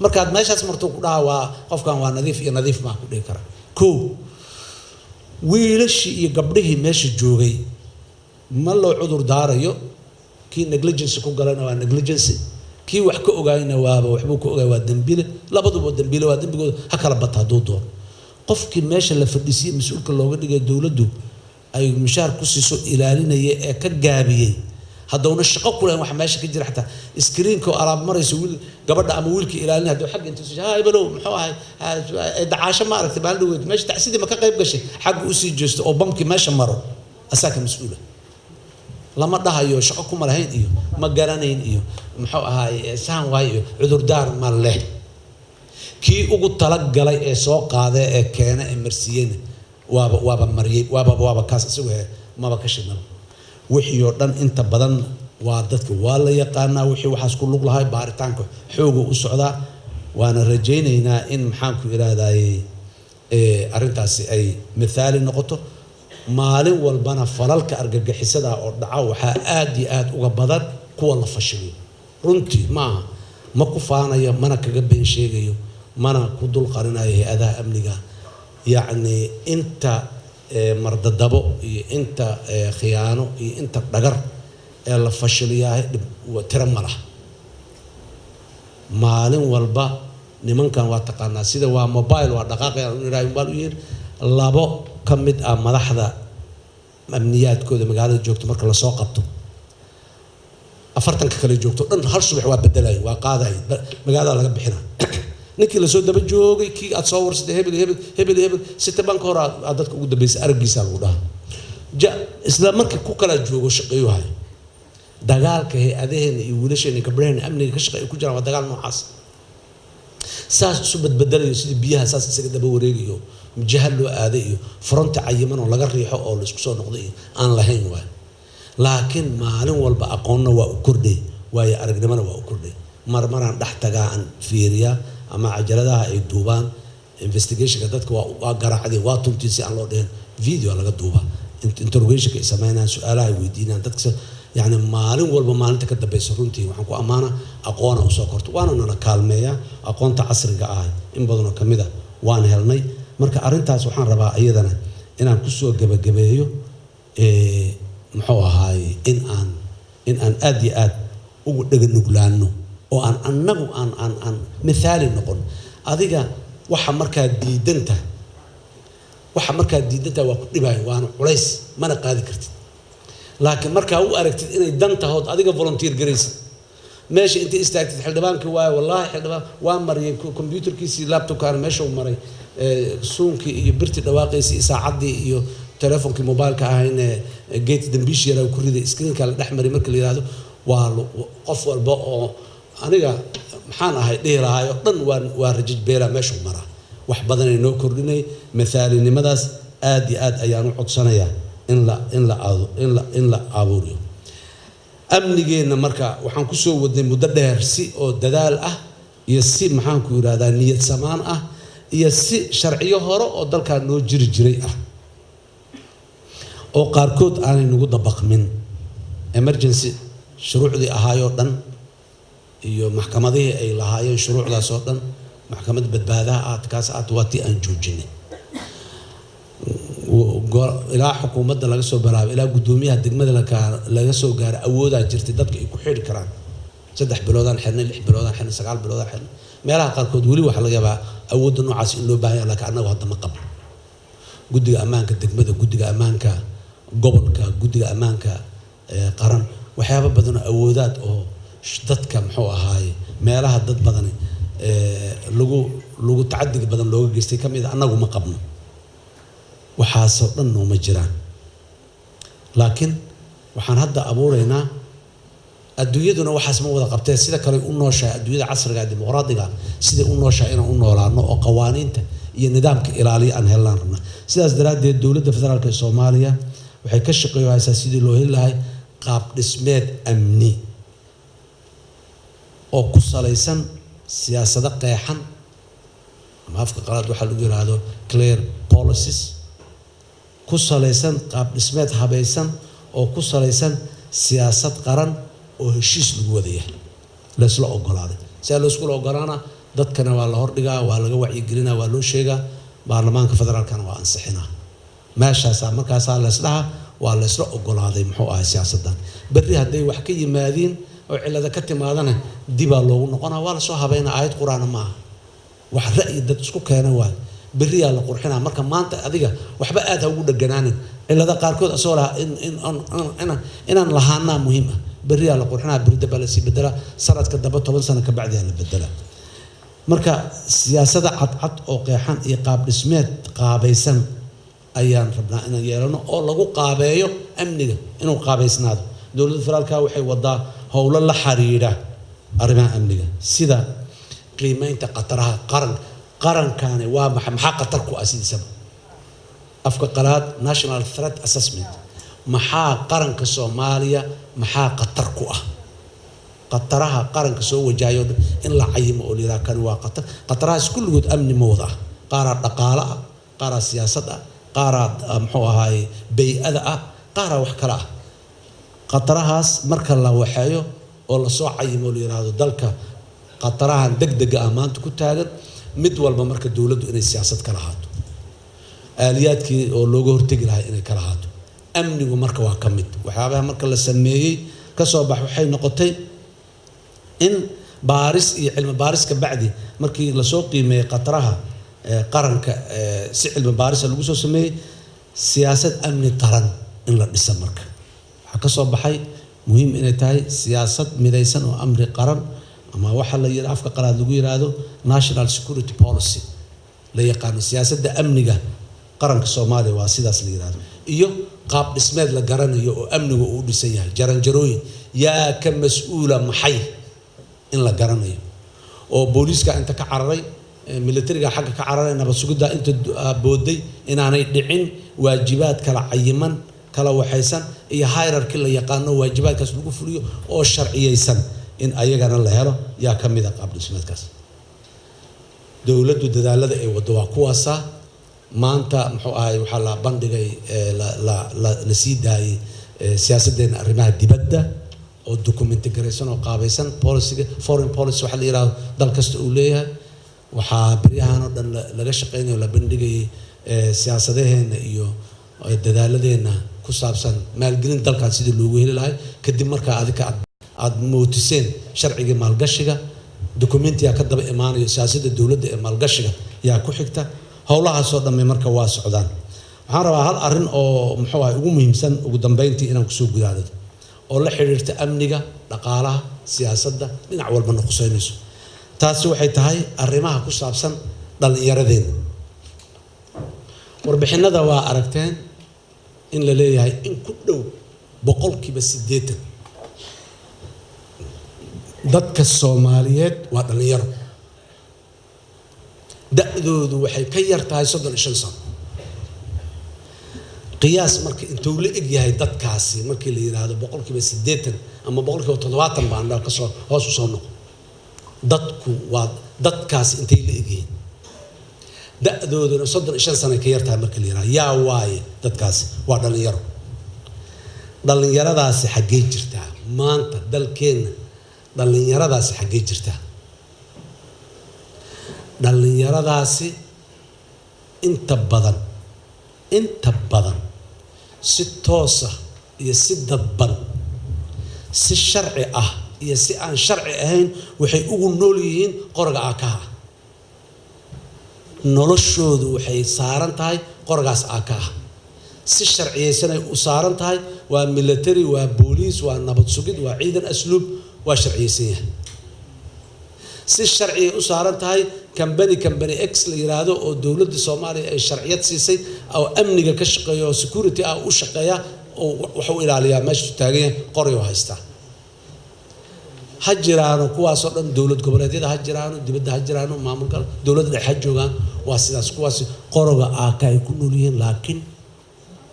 Markaad meeshaas marto ku dhaha waa qofkan waa nadiif iyo nadiif maa ku dhihi kara. Kow, wiilashii iyo gabdhihii meesha joogay ma loo cudur daarayo. Kii negligence ku galana waa negligence, kii wax ka ogaayna waaba waxbuu ka ogaay, waa dembile. Labaduba dembile, waa dembigooda ha kala bata hadduu doono. Qofkii meesha la fadhiisiyey, mas-uulka looga dhigay, dowladdu ay mushaar ku siiso, ilaalinaya ee ka gaabiyey, haddowna shaqo ku lahayn waxa meesha ka jira, xataa screenka oo alaab marayso, wiil gabadha ama wiilka ilaalinaya hadduu xagga intuu ha hebelow muxuu ahay dacaasho ma aragtay maalin dhaweyd meesha tacsidii ma ka qayb gashay, xagga usii jeesto oo bamkii meesha maro, asaa ka mas-uula. Lama dhahayo shaqo kuma lahayn iyo ma garanayn iyo muxuu ahaay sahan waayo iyo cudurdaar ma leh. Kii ugu talagalay ee soo qaaday ee keena ee marsiiyeyna waaba mariyey, waaba kaas isagu he maba ka shidnaba. Wixii oo dhan inta badan waa dadka waa la yaqaanaa wixii waxaas ku lug lahay. Baaritaanka xooga u socdaa, waana rajaynaynaa in maxaanku idhaahdaye arrintaasi ay mithaali noqoto. Maalin walbana falalka argagixisada oo dhaca waxaa aad iyo aad uga badan kuwa la fashiliyo. Runtii maaha, ma ku faanayo, mana kaga been sheegayo, mana ku dul qarinayo hay-adaha amniga. Yacni inta mardadabo iyo inta khiyaano iyo inta dhagar ee la fashiliyahay dhib tiro ma laha. Maalin walba nimankan waa taqaanaa sida waa mobile, waa dhaqaaqayaan u bal u yihiin. Labo ka mid ah madaxda amniyaadkooda magaalada joogto marka lasoo qabto, 40-ka kale joogto dhan hal subax waa bedelayo, waa qaadayo, magaalada laga bixina. Ninkii lasoo daba joogay, kii aad soo warsatay, hebel hebel hebel hebel, sita banka hore aad dadka ugu dambeysay araggiisa lagu dhaha ja, isla markii ku kala joogo shaqeeyu hayo. Dagaalka hay-adaheena iyo wiilasheena, gabdhaheena amniga ka shaqeeya ku jiraan waa dagaal noocaas, saas isu badbedelayo, sidii biyaha saas isaga daba wareegayo, jiha loo aaday iyo fronta cayiman oo laga riixo oo laisku soo noqday iyo aan lahayn waay. Laakiin maalin walba aqoonna waa u kordhay, waayo aragnimona waa u kordhay. Mar maraan dhex tagaa, aan fiiriyaa ama cajaladaha ay duubaan investigationka dadka waa garaacdeen, waa tuntiin si aan loo dhihin, video laga duubaa, interrogationka ay sameynayaan, su-aalaha ay weydiinayaan dadka. Yacni maalin walba maalinta ka dambeysa runtii waxaan ku ammaanaa aqoona usoo korto, waana nala kaalmeeyaa aqoonta casriga ah in badanoo ka mid a waan helnay. Marka arrintaas waxaan rabaa iyadana inaan kusoo gebagabeeyo muxuu ahaay in aan aad iyo aad ugu dhaganuglaano oo aan annagu aan mithaali noqon. Adiga waxa markaa diidantahay, waxa markaa diidantahay waa ku dhibaayo, waana culays, mana qaadi kartid. Laakiin markaa u aragtid inay dan tahood adiga volunteer garaysid, meesha intay istaagtid, xildhibaankii waayo, wallaahi xildhibaan waa mariyay computerkiisii, laptopkaana meesha uu maray, suunkii iyo birtii dhawaaqaysii iyo saacaddii iyo telefonkii mobileka ahayne geet dambiish yaraa ku riday, screenka la dhex maray. Marka la yidhahdo waa qof walba oo aniga maxaan ahay dhihi lahaayoo dhan waa rajaj beelaa meeshuu maraa. Wax badanay noo kordhinay mithaalinimadaas. Aad iyo aad ayaan u codsanayaa in la abuuriyo amnigeenna. Marka waxaan kusoo wadnay muddo dheer si oo dadaal ah iyo si maxaanku yidhahdaa niyad samaan ah iyo si sharciyo hore oo dalkaa noo jiri jiray ah oo qaarkood aanay nagu dabaqmin, emergency shuruucdii ahaayoo dhan iyo maxkamadihii ay lahaayeen shuruucdaas oo dhan. Maxkamad badbaadaha aad kaas aad waa tii aan joojinay. Ilaa xukuumadda laga soo bilaabo ilaa guddoomiyaha degmada laga soo gaaro awoodaa jirtay dadka ay ku xidhi karaan. 3 biloodaan xirnay, 6 biloodaan xirnay, 9 biloodaan xirnay. Meelaha qaarkood weli waxaa laga yaabaa awoodda noocaas in loo baahan yahay, laakiin annagu hadda ma qabno. Guddiga ammaanka degmada, guddiga ammaanka gobolka, guddiga ammaanka qaran, waxyaabo badan oo awoodaad oo dadka muxuu ahaaye meelaha dad badani lagu tacadiga badan looga geystay ka mid a annagu ma qabno. Waxaasoo dhan nooma jiraan. Laakiin waxaan hadda abuuraynaa, adduunyaduna waxaas ma wada qabtee, sida kale u nooshahay adduunyada casriga ee dimuqraadiga, siday u nooshahay inaan u noolaano oo qawaaniinta iyo nidaamka ilaaliya aan helnaan rabnaa. Sidaas daraaddeed dowladda federaalka ee Soomaaliya waxay ka shaqeynaysaa sidii loo heli lahay qaab dhismeed amni oo ku salaysan siyaasado qeexan, ama afka qalaad waxaa lagu yiraahdo clear policies, ku salaysan qaab dhismeed habaysan oo ku salaysan siyaasad qaran oo heshiis lagu wada yahay, laysla ogolaaday. Si layskula ogolaana dadkana waa la hordhigaa, waa laga wacyigelinaa, waa loo sheegaa, baarlamaanka federaalkana waa ansixinaa. Meeshaasaa markaasaa laysdhaha waa laysla ogolaaday muxuu ahay siyaasaddan. Berri hadday wax ka yimaadiin oo cillada ka timaadana dibaa loogu noqonaa, waa lasoo habeynaa. Aayad qur-aana maaha, wax ra'yi dad isku keena waay, berriyaa la qurxinaa. Marka maanta adiga waxba aad ha ugu dheganaanin, cillada qaarkood asagoo lahaa inaan lahaanaa muhiim ah. Berriyaa la qurxinaa, berri dambaa lasii bedelaa, sanadka damba 10 sano ka bacdiyaa la bedelaa. Marka siyaasada cadcad oo qeexan iyo qaab dhismeed qaabaysan ayaan rabnaa inaan yeelano oo lagu qaabeeyo amniga inuu qaabaysnaado. Dowladda federaalka waxay wadaa howlo la xiriira arrimaha amniga, sida qiimeynta khataraha qaran. Qarankani waa maxaa khatar ku ah sidiisaba? Afka qalaad national threat assessment. Maxaa qaranka Soomaaliya maxaa khatar ku ah? Khataraha qaranka soo wajahayo in la cayimo oo la yidhaha kani waa khatar. Khatarahaas kulligood amni ma wada ah, qaaraa dhaqaale ah, qaaraa siyaasad ah, qaaraa muxuu ahaaye bay-ada ah, qaaraa wax kale ah. Khatarahaas marka la waxeeyo oo lasoo cayimo oo la yidhaahdo dalka khatarahan degdega ah maanta ku taagan, mid walba marka dowladdu inay siyaasad ka lahaato, aaliyaadkii oo looga hortegi lahaa inay ka lahaato. Amnigu marka waa ka mid waxyaabaha marka la sameeyey kasoo bax. Waxay noqotay in baaris iyo cilmi baaris ka bacdi markii lasoo qiimeeyey khataraha qaranka, si cilmi baarisa lagu soo sameeyey, siyaasad amni qaran in la dhisa. Marka waxaa kasoo baxay muhiim inay tahay siyaasad midaysan oo amni qaran, ama waxa la yidha afka qalaad lagu yiraahdo national security policy la yaqaano. Siyaasadda amniga qaranka Soomaaliya waa sidaas la yiraahdo, iyo qaab dhismeed la garanayo oo amnigu uu dhisan yahay, jaranjarooyin, yaa ka mas-uula maxay in la garanayo, oo booliiska inta ka cararay, militariga xagga ka cararay, nabad sugidda inta booday inaanay dhicin, waajibaad kala cayiman, kala waxaysan iyo hierarchy la yaqaano waajibaadkaas lagu fuliyo oo sharciyeysan in ayagana la helo yaa ka mid a qaab dhismeedkaas. Dowladdu dadaalada ay waddo waa kuwaasa. Maanta muxuu ahay waxaa la bandhigay, la sii daayey siyaasaddeena arrimaha dibadda oo documenti garaysan oo qaabaysan, policyga foreign policy waxa la yidhahdo dal kasta uu leeyahay. Waxaa beryahan oo dhan laga shaqeynayo, la bandhigayay siyaasadaheena iyo dadaaladeenna ku saabsan maalgelin dalkan sidii loogu heli lahay, kadib markaa adika aad mootiseen sharcigii maalgashiga, documentiyaa ka daba imaanayo, siyaasadda dowladda ee maalgashiga yaa ku xigta. Howlahaasoo dhamme marka waa socdaan. Waxaan rabaa hal arrin oo muxuu ahay ugu muhiimsan ugu dambeyntii inaan kusoo gudaadado oo la xiriirta amniga, dhaqaalaha, siyaasadda, dhinac walbana khuseynayso. Taasi waxay tahay arrimaha ku saabsan dhallinyaradeenna. Warbixinada waa aragteen in la leeyahay in ku dhow 80% dadka Soomaaliyeed waa dhallinyaro, da-doodu waxay ka yar tahay 35 sano. Qiyaas marka intuu la eg yahay dadkaasi markii la yidhaahdo 80% ama 70% baan kasoo hoos u soo noqo, dadku waa dadkaasi intay la egyihiin da-dooduna 35 sano ka yar tahay marka la yidhahdo, yaa waaye dadkaasi? Waa dhallinyaro. Dhallinyaradaasi xaggee jirtaa maanta dalkeenna? Dhallinyaradaasi xaggee jirtaa? Dhallinyaradaasi inta badan si toosa iyo si dadban, si sharci ah iyo si aan sharci ahayn waxay ugu nool yihiin qoriga aakaha. Noloshoodu waxay saaran tahay qorigaas aakaha, si sharciyeysanay u saaran tahay. Waa military, waa booliis, waa nabad sugid, waa ciidan asluub, waa sharciyeysan yahay. Si sharciyay u saaran tahay kambani X la yiraahdo oo dowladda Soomaaliya ay sharciyad siisay oo amniga ka shaqeeya oo security ah u shaqeeya oo wuxuu ilaaliyaa meesha taagan yahay, qoriyo haystaa. Ha jiraano kuwaasoo dhan, dowlad goboleedyada ha jiraano, dibadda ha jiraano, maamulka dowladda dhexe ha joogaan. Waa sidaas, kuwaasi qoroga aaka ay ku nool yihiin, laakiin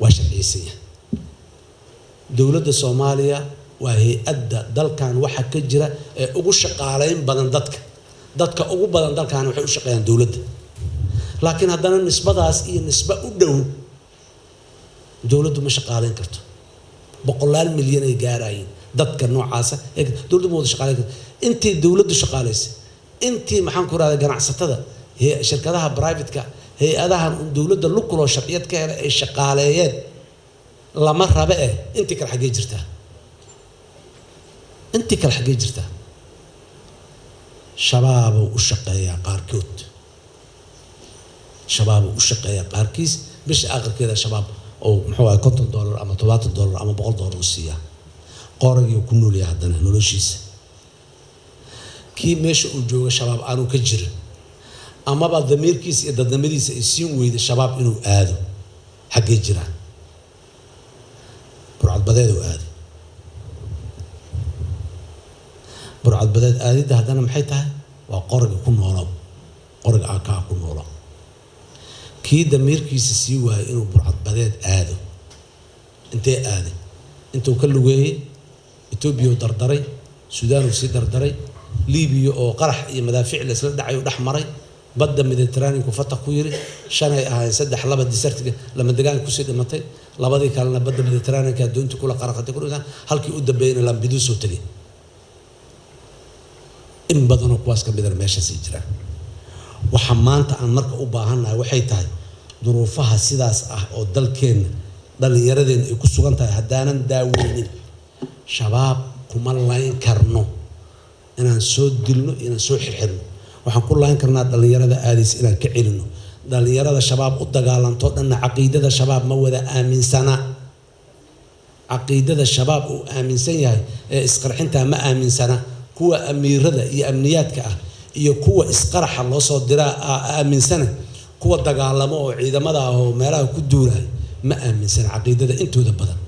waa sharciyeysan yahay. Dowladda Soomaaliya waa hay-adda dalkan waxa ka jira ee ugu shaqaaleyn badan dadka. Dadka ugu badan dalkan waxay u shaqeeyaan dowladda, laakiin haddana nisbadaas iyo nisba u dhow dowladdu ma shaqaaleyn karto. 100 milyan ay gaarayeen dadka noocaasa, dowladdu ma wada shaqaaleyn karto. Intii dowladdu shaqaaleysay, intii maxaan ku rahday ganacsatada, shirkadaha private-ka, hay-adahan un dowladda lukuloo sharciyad ka helay ay shaqaaleeyeen lama rabe intii kale xaggee jirtaa? Intii kale xaggee jirtaa? Shabaabuu u shaqeeyaa qaarkood, shabaabuu u shaqeeyaa qaarkiis. Bisha aakhirkeeda shabaab oo muxuu ahay $50 ama $70 ama $100 u siiyaa, qoragii ku nool yahay haddana noloshiisa. Kii meesha uu jooga shabaab aanu ka jirin, amaba damiirkiisa iyo dadnimadiisa ay siin weyda shabaab inuu aado, xaggee jiraan? Burcadbadeed uu aaday. Burcadbadeed aadidda haddana maxay tahay? Waa qoriga ku noolow, qoriga aakaa ku noolow. Kii damiirkiisa sii waayay inuu burcadbadeed aado, intee aaday? Intuu ka lugeeyey Etoobiya uu dardaray, Suudaan uu sii dardaray, Liibiya oo qarax iyo madaafiic la isla dhacay uu dhex maray, badda Mediterraneanku fatax ku yiri. 5 ay ahaayeen, 3 2 desertiga lama degaan kusii dhimatay, 2dii kalena badda Mediterraneanka doonta kula qaraqatay ku dhintaan, halkii u dambeeyayna Lampedusa uu tegay. In badanoo kuwaas ka midana meeshaasay jiraan. Waxa maanta aan marka u baahannahay waxay tahay duruufaha sidaas ah oo dalkeenna dhallinyaradeenna ay ku sugan tahay haddaanan daaweynin, shabaab kuma layn karno inaan soo dilno, inaan soo xirxirno. Waxaan ku layn karnaa dhallinyarada aadaysa inaan ka celinno. Dhallinyarada shabaab u dagaalantoo dhanna caqiidada shabaab ma wada aaminsana. Caqiidada shabaab uu aaminsan yahay ee isqarxintaa ma aaminsana. Kuwa amiirada iyo amniyaadka ah iyo kuwa isqaraxa loo soo diraa aaminsana, kuwa dagaalamo oo ciidamada ah oo meelaha ku duulay ma aaminsana caqiidada intooda badan.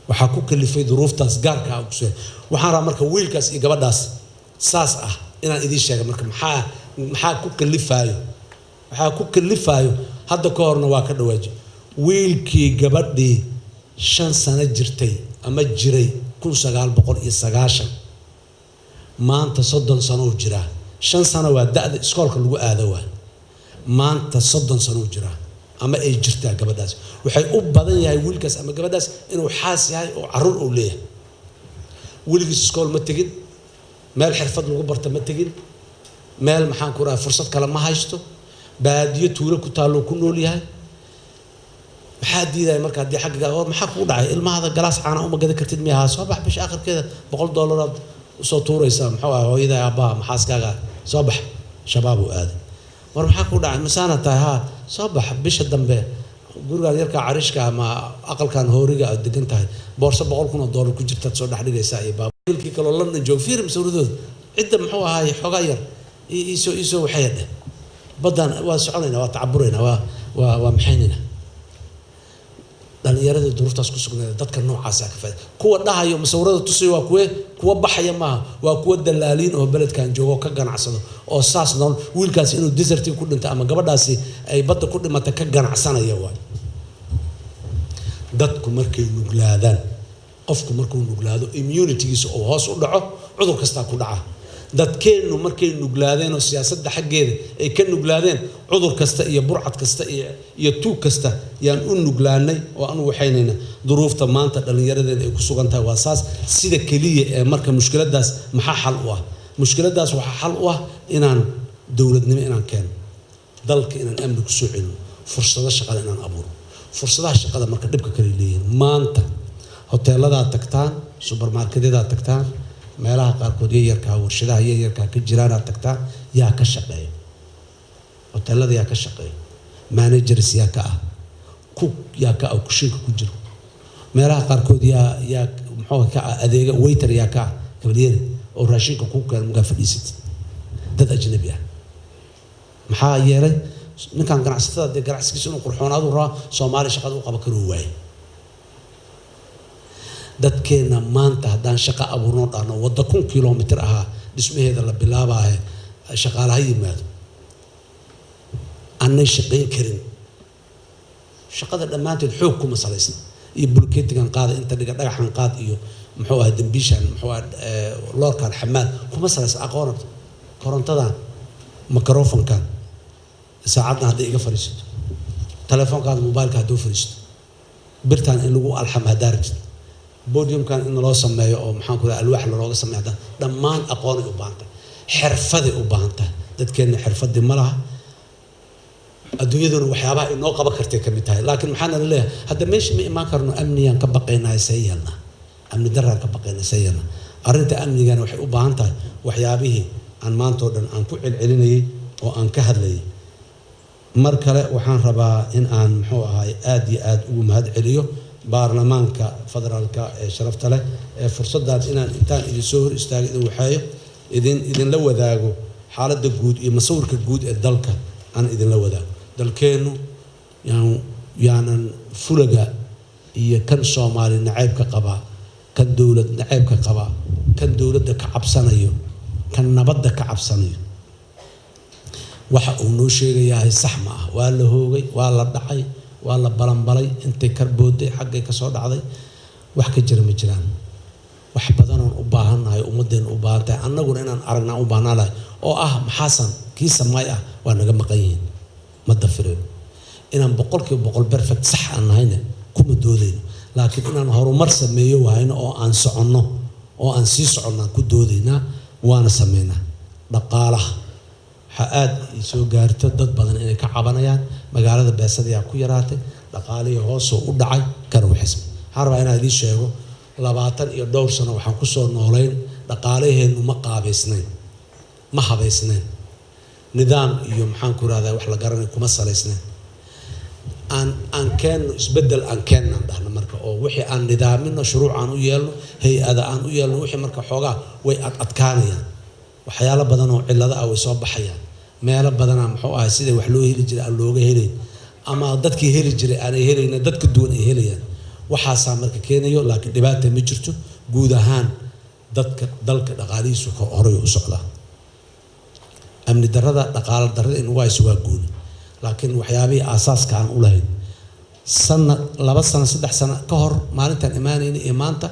Waxaa ku kalifay duruuftaas gaarka ah ku. Waxaan rabaa marka wiilkaas iyo gabadhaas saas ah inaan idiin sheega marka maxaa ku kalifaayo. Waxaa ku kalifaayo hadda ka horna waa ka dhawaaji. Wiilkii gabadhii 5 sano jirtay ama jiray 1990, maanta 30 sano uu jiraa. 5 sano waa da'da iskoolka lagu aado, waa maanta 30 sano uu jiraa ama ay jirtaa gabadhaas. Waxay u badan yahay wiilkaas ama gabadhaas inuu xaas yahay oo carruur uu leeyahay. Weligiis iskool ma tegin, meel xirfad lagu barta ma tegin, meel maxaan ku rahay fursad kale ma haysto, baadiyo tuulo ku taalloo ku nool yahay. Maxaa diidaya marka haddii xagga war maxaa kugu dhacay? Ilmahada galaas caana uma gadan kartid miyaha? Soo bax, bisha aakhirkeeda $100 usoo tuuraysaa muxuu ah hooyada, aabbaha, maxaaskaaga. Soo bax, shabaab uu aaday. War maxaa kugu dhacay? Masaana tahay? Haa, soo bax, bisha dambe gurigaan yarkaa cariishka ama aqalkan hooriga aad degan tahay boorso $100,000 ku jirtaad soo dhex dhigaysaa. Iyo baabilkii kaloo London joog, fiir masawiradooda cidda muxuu ahaay xoogaa yar iisoo waxay dheh baddan waa soconaynaa, waa tacaburaynaa, waa maxaynaynaa. Dhallinyarada duruuftaas ku sugnayd, dadka noocaasa ka faaida. Kuwa dhahayo masawirada tusayo waa kuwe? Kuwa baxaya maaha, waa kuwa dalaaliin oo beledkan joogo ka ganacsado oo saas nool. Wiilkaasi inuu desertiga ku dhinto ama gabadhaasi ay badda ku dhimata ka ganacsanaya waay. Dadku markay nuglaadaan, qofku markuu nuglaado immunitygiisa uu hoos u dhaco, cudur kastaa ku dhaca. Dadkeennu markay nuglaadeen oo siyaasadda xaggeeda ay ka nuglaadeen, cudur kasta iyo burcad kasta iyo tuug kasta yaan u nuglaanay oo aan u waxaynayna. Duruufta maanta dhallinyaradeena ay ku sugan tahay waa saas. Sida keliya ee marka mushkiladdaas maxaa xal u ah? Mushkiladdaas waxaa xal u ah inaan Dowladnimo inaan keeno, dalka inaan amni kusoo celino, fursado shaqada inaan abuuro. Fursadaha shaqada marka dhibka kale leeyihiin, maanta hoteeladaa tagtaan, subermarketyadaa tagtaan, meelaha qaarkood yaryarkaa, warshadaha yaryarkaa ka jiraanaad tagtaan, yaa ka shaqeeya? Hoteelada yaa ka shaqeeya? Managers yaa ka ah? Cook yaa ka ah kushiinka ku jiro? Meelaha qaarkood yaa muxuu ka ah adeega? Waiter yaa ka ah? Kabalyeri oo raashinka kuu keena markaa fadhiisatid, dad ajnabi ah. Maxaa yeelay ninkan ganacsatada dee ganacsigiisa inuu qurxoonaadu rabaa, Soomaaliya shaqada u qaban karuu waaye. Dadkeenna maanta haddaan shaqo abuurnoo dhahno wadda 1000 kilomitir ahaa dhismaheeda la bilaabaahe, shaqaalaha yimaado, aanay shaqayn karin. Shaqada dhammaanteed xoog kuma salaysna iyo bulkeetigan qaada, inta dhiga, dhagaxan qaad iyo muxuu ahaa dambiishan, muxuu ahaa loorkan xamaal, kuma salaysna aqoonad. Korontadan, microfonkan, saacaddan hadday iga fadhiisato, telefoonkaada mobileka hadduu fadhiisto, birtan in lagu alxam haddaa rabtid, podiumkan in loo sameeyo oo maxaan ku dhaha alwaax looga sameeyo haddaan, dhammaan aqoonay u baahan tahay, xirfaday u baahan tahay. Dadkeenna xirfadii ma laha. Adduunyaduna waxyaabaha inoo qaban kartay ka mid tahay, laakiin maxaa nala leeyahay? Hadda meesha ma imaan karno, amniyaan ka baqaynaa, see yeelnaa? Amni daraan ka baqaynaa, see yeelnaa? Arrinta amnigana waxay u baahan tahay waxyaabihii aan maanta oo dhan aan ku celcelinayay oo aan ka hadlayay. Mar kale waxaan rabaa in aan muxuu ahaay aada iyo aada ugu mahad celiyo baarlamaanka federaalka ee sharafta leh ee fursaddan inaan intaan idin soo hor istaago, idin waxeeyo, idinla wadaago xaaladda guud iyo masawirka guud ee dalka aan idinla wadaago. Dalkeennu yaanan fulaga iyo kan Soomaali nacaybka qaba, kan dowlad nacaybka qaba, kan dowladda ka cabsanayo, kan nabadda ka cabsanayo, waxa uu noo sheegayahay sax ma ah. Waa la hoogay, waa la dhacay, waa la balanbalay, intay kar booday, xaggay ka soo dhacday, wax ka jira ma jiraan. Wax badanoon u baahannahay, ummaddeena u baahan tahay, annaguna inaan aragnaa u baahnaa lahay oo ah maxaasan kii samaay ah waa naga maqan yihiin. Ma dafireen inaan 100% perfect sax aan nahayna, kuma doodayno, laakiin inaan horumar sameeyo wahayno oo aan soconno oo aan sii soconno aan ku doodaynaa, waana sameynaa. Dhaqaalaha waxaa aada soo gaarto dad badan inay ka cabanayaan magaalada beesadayaa ku yaraatay, dhaqaalihii hoosoo u dhacay kana waxisma. Waxaan rabaa inaan idiin sheego, 20 iyo dhowr sano waxaan kusoo noolayn dhaqaalaheennu ma qaabaysnayn, ma habaysnayn, nidaam iyo maxaan ku rahdaa wax la garanay kuma salaysnayn. Aan keenno isbeddel, aan keennaan dhahno marka oo wixii aan nidaamino, shuruuc aan u yeelno, hay-ada aan u yeelno. Wixii marka xoogaa way ad adkaanayaan, waxyaalo badan oo cillado ah way soo baxayaan, meelo badanaa muxuu ahay sida wax loo heli jiray aan looga helayn, ama dadkii heli jiray aanay helayna, dadka duwan ay helayaan. Waxaasaa marka keenayo, laakiin dhibaata ma jirto. Guud ahaan dadka dalka dhaqaalihiisu horay u socdaa. Amni darrada, dhaqaalo darrada in ugu hayso waa gooni, laakiin waxyaabihii aasaaska aan u lahayn sanad, 2 sano, 3 sano ka hor maalintaan imaanayna iyo maanta,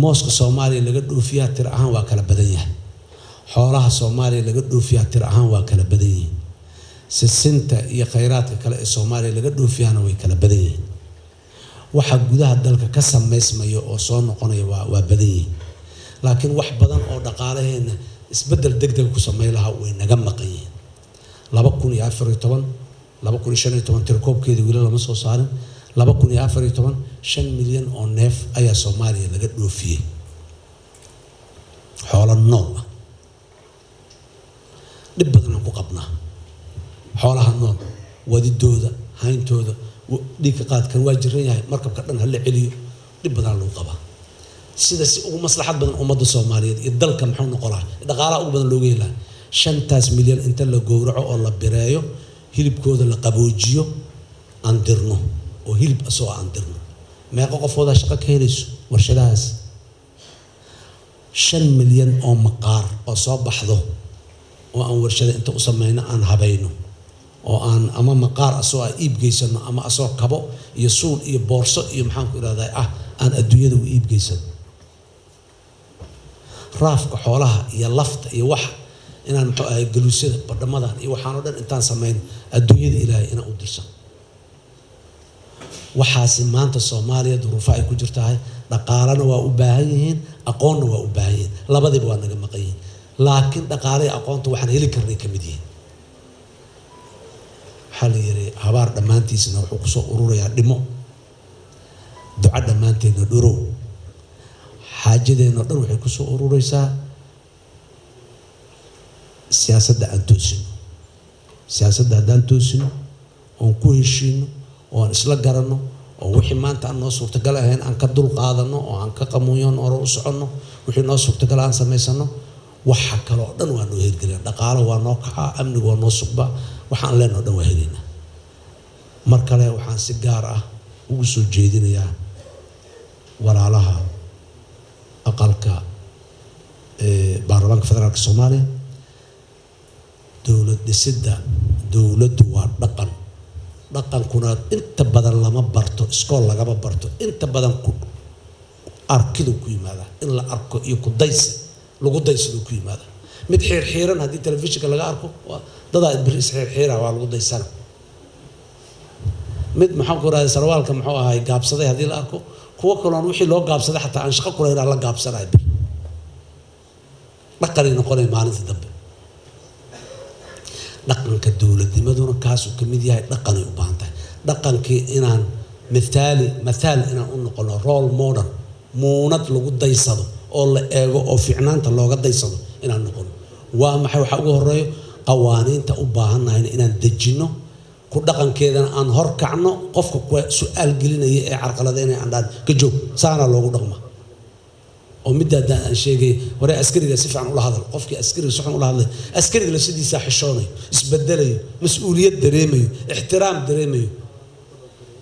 mooska Soomaaliya laga dhoofiyaa tir ahaan waa kala badan yahay, xoolaha Soomaaliya laga dhoofiyaa tir ahaan waa kala badan yihiin, sisinta iyo khayraadka kale ee Soomaaliya laga dhoofiyaana way kala badan yihiin. Waxa gudaha dalka ka samaysmaya oo soo noqonaya waa badan yihiin, laakiin wax badan oo dhaqaalaheena isbeddel deg deg ku sameyn lahaa way naga maqan yihiin. 2014, 2015 tirkoobkeeda weli lama soo saarin. 2014 5 milyan oo neef ayaa Soomaaliya laga dhoofiyey, xoolo nool ah. Dhib badanaan ku qabnaa xoolaha nool wadidooda, hayntooda, dhiigka qaadkan waa jiran yahay, markabka dhan hala celiyo, dhib badanaa lagu qabaa. Sida si ugu maslaxad badan ummadda Soomaaliyeed iyo dalka muxuu noqon lahaa, dhaqaalaha ugu badan looga heli lahaa, 5taas milyan inta la gowraco oo la bireeyo, hilibkooda la qaboojiyo, aan dirno oo hilib asagoo aan dirno, meeqo qofoodaa shaqo ka helayso warshadahaas? 5 milyan oo maqaar oo soo baxdo oo aan warshada inta u sameyno, aan habayno oo aan ama maqaar asagoo aan iib geysano, ama asagoo kabo iyo suul iyo boorso iyo maxaan ku ihahdaa ah aan adduunyada u iib geysano. Raafka xoolaha iyo lafta iyo waxa inaan muxuu ahay galuusyada badhamadan iyo waxaan oo dhan intaan samayno adduunyada Ilaahay inaan u dirsan. Waxaasi maanta Soomaaliya duruufo ay ku jirtahay, dhaqaalana waa u baahan yihiin, aqoonna waa u baahan yihiin, labadiiba waa naga maqan yihiin, laakiin dhaqaalaha aqoonta waxaan heli karnay ka mid yihiin. Waxaa la yiri habaar dhammaantiisna wuxuu kusoo ururayaa dhimo, duco dhammaanteedna dhurow. Xaajadeenna dhan waxay kusoo ururaysaa siyaasadda aan toosino. Siyaasadda haddaan toosino oon ku heshiino oo aan isla garanno oo wixii maanta aan noo suurtagal ahayn aan ka dul qaadano oo aan ka qamuuyoon hore u soconno, wixii noo suurtagal aan samaysano, waxa kale oo dhan waa noo hirgelina. Dhaqaalo waa noo kacaa, amnigu waa noo sugbaa, waxaan leenoo dhan waa helaynaa. Mar kale waxaan si gaar ah ugu soo jeedinayaa walaalaha aqalka baarlamaanka federaalka Soomaaliya, dowlad dhisidda dowladdu waa dhaqan. Dhaqankuna inta badan lama barto, iskool lagama barto, inta badan ku arkidu ku yimaada, in la arko iyo ku daysi lagu daysiduu ku yimaada. Mid xiirxiiran haddii telefishinka laga arko, dadaa beri isxiirxiira waa lagu daysana. Mid maxaan ku rahday sarwaalka muxuu ahay gaabsaday haddii la arko, kuwo kaloon wixii loo gaabsaday xataa aan shaqo kulahayn aan la gaabsanaya, beri dhaqanay noqonay maalinta dambe. Dhaqanka dowladnimaduna kaasuu ka mid yahay, dhaqanay u baahan tahay. Dhaqankii inaan mithaali mathaal inaan u noqono, role model, muunad lagu daysado oo la eego oo fiicnaanta looga daysado inaan noqono. Waa maxay waxaa ugu horeeyo? Qawaaniinta u baahannahayna inaan dejinno, ku dhaqankeedana aan horkacno. Qofka kuwa su-aal gelinaya ee carqaladeynaya aan dhaan ka joog, saana loogu dhaqma. Oo midda haddaan aan sheegay hore, askariga si fiican ula hadal. Qofkii askariga si xun ula hadlay, askariga lafsidiisaa xishoonayo, isbedelayo, mas-uuliyad dareemayo, ixtiraam dareemayo.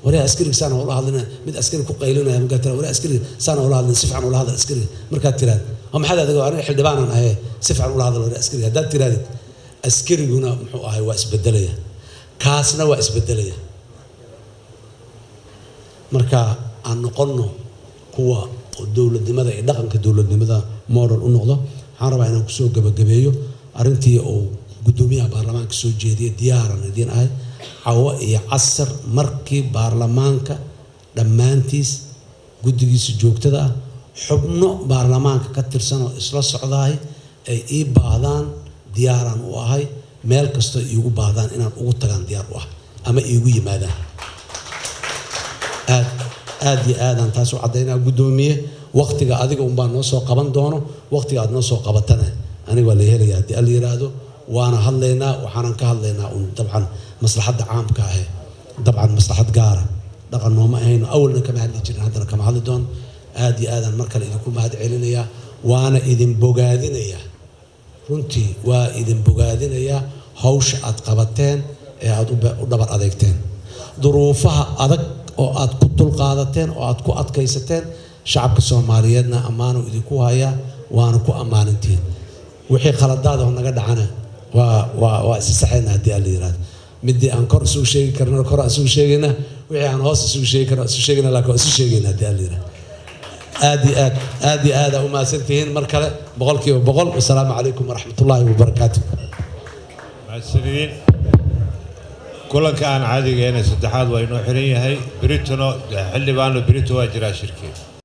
Waree askariga saana ula hadlina, mid askari ku qaylinaya markaad tiraad waree askariga saana ula hadlin, si fiican ula hadal askariga markaad tiraad, oo maxaad adiga, aniga xildhibaanan ahe, si fiican ula hadal waree askariga haddaad tiraadid, askariguna muxuu ahay waa isbedelaya, kaasna waa isbedelaya. Marka aan noqonno kuwa dowladnimada iyo dhaqanka dowladnimada model u noqdo. Waxaan rabaa inaan kusoo gabagabeeyo arrintii uu guddoomiyaha baarlamaanka soo jeediyay. Diyaaran idiin ahay cawo iyo casar markii baarlamaanka dhammaantiis guddigiisa joogtada ah, xubno baarlamaanka ka tirsan oo isla socdaay ay ii baahdaan, diyaaraan u ahay. Meel kastoo iigu baahdaan inaan ugu tagaan diyaar u ah ama iigu yimaadaan. Aad aad iyo aadaan taas u caddaynaa. Guddoomiye, waqtiga adiga unbaa noo soo qaban doono. Waqtiga aad noo soo qabatana aniga waa la helaya haddii alla yiraahdo, waana hadlaynaa. Waxaanan ka hadlaynaa un dabcan maslaxadda caamka ahe, dabcan maslaxad gaara dhaqan nooma ahayno, awalna kama hadli jirin, haddana kama hadli doono. Aad iyo aadaan mar kale idinku mahad celinayaa, waana idin bogaadinayaa. Runtii waa idin bogaadinayaa hawsha aad qabateen ee aad u dhabar adeegteen, duruufaha adag oo aad ku dulqaadateen oo aad ku adkaysateen. Shacabka Soomaaliyeedna ammaanu idinku hayaa, waana ku ammaanintihiin. Wixii khaladaad oo naga dhacana waa isa saxayna haddii aan la yiraahdo. Midii aan kor isugu sheegi karno kor aan isugu sheegayna, wixii aan hoos isugu sheegi karno isu sheegayna, laakiin waa isu sheegayna haddii aan la yiraahdo. Aad iyo aad aad iyo aad aa u mahadsantihiin mar kale, 100%. Wasalaamu calaykum waraxmatullaahi wabarakaatu. Mahadsanidin. Kulanka aan caadigeena saddexaad waa inoo xiran yahay. Britono xildhibaano, Brito waa jiraa shirkii.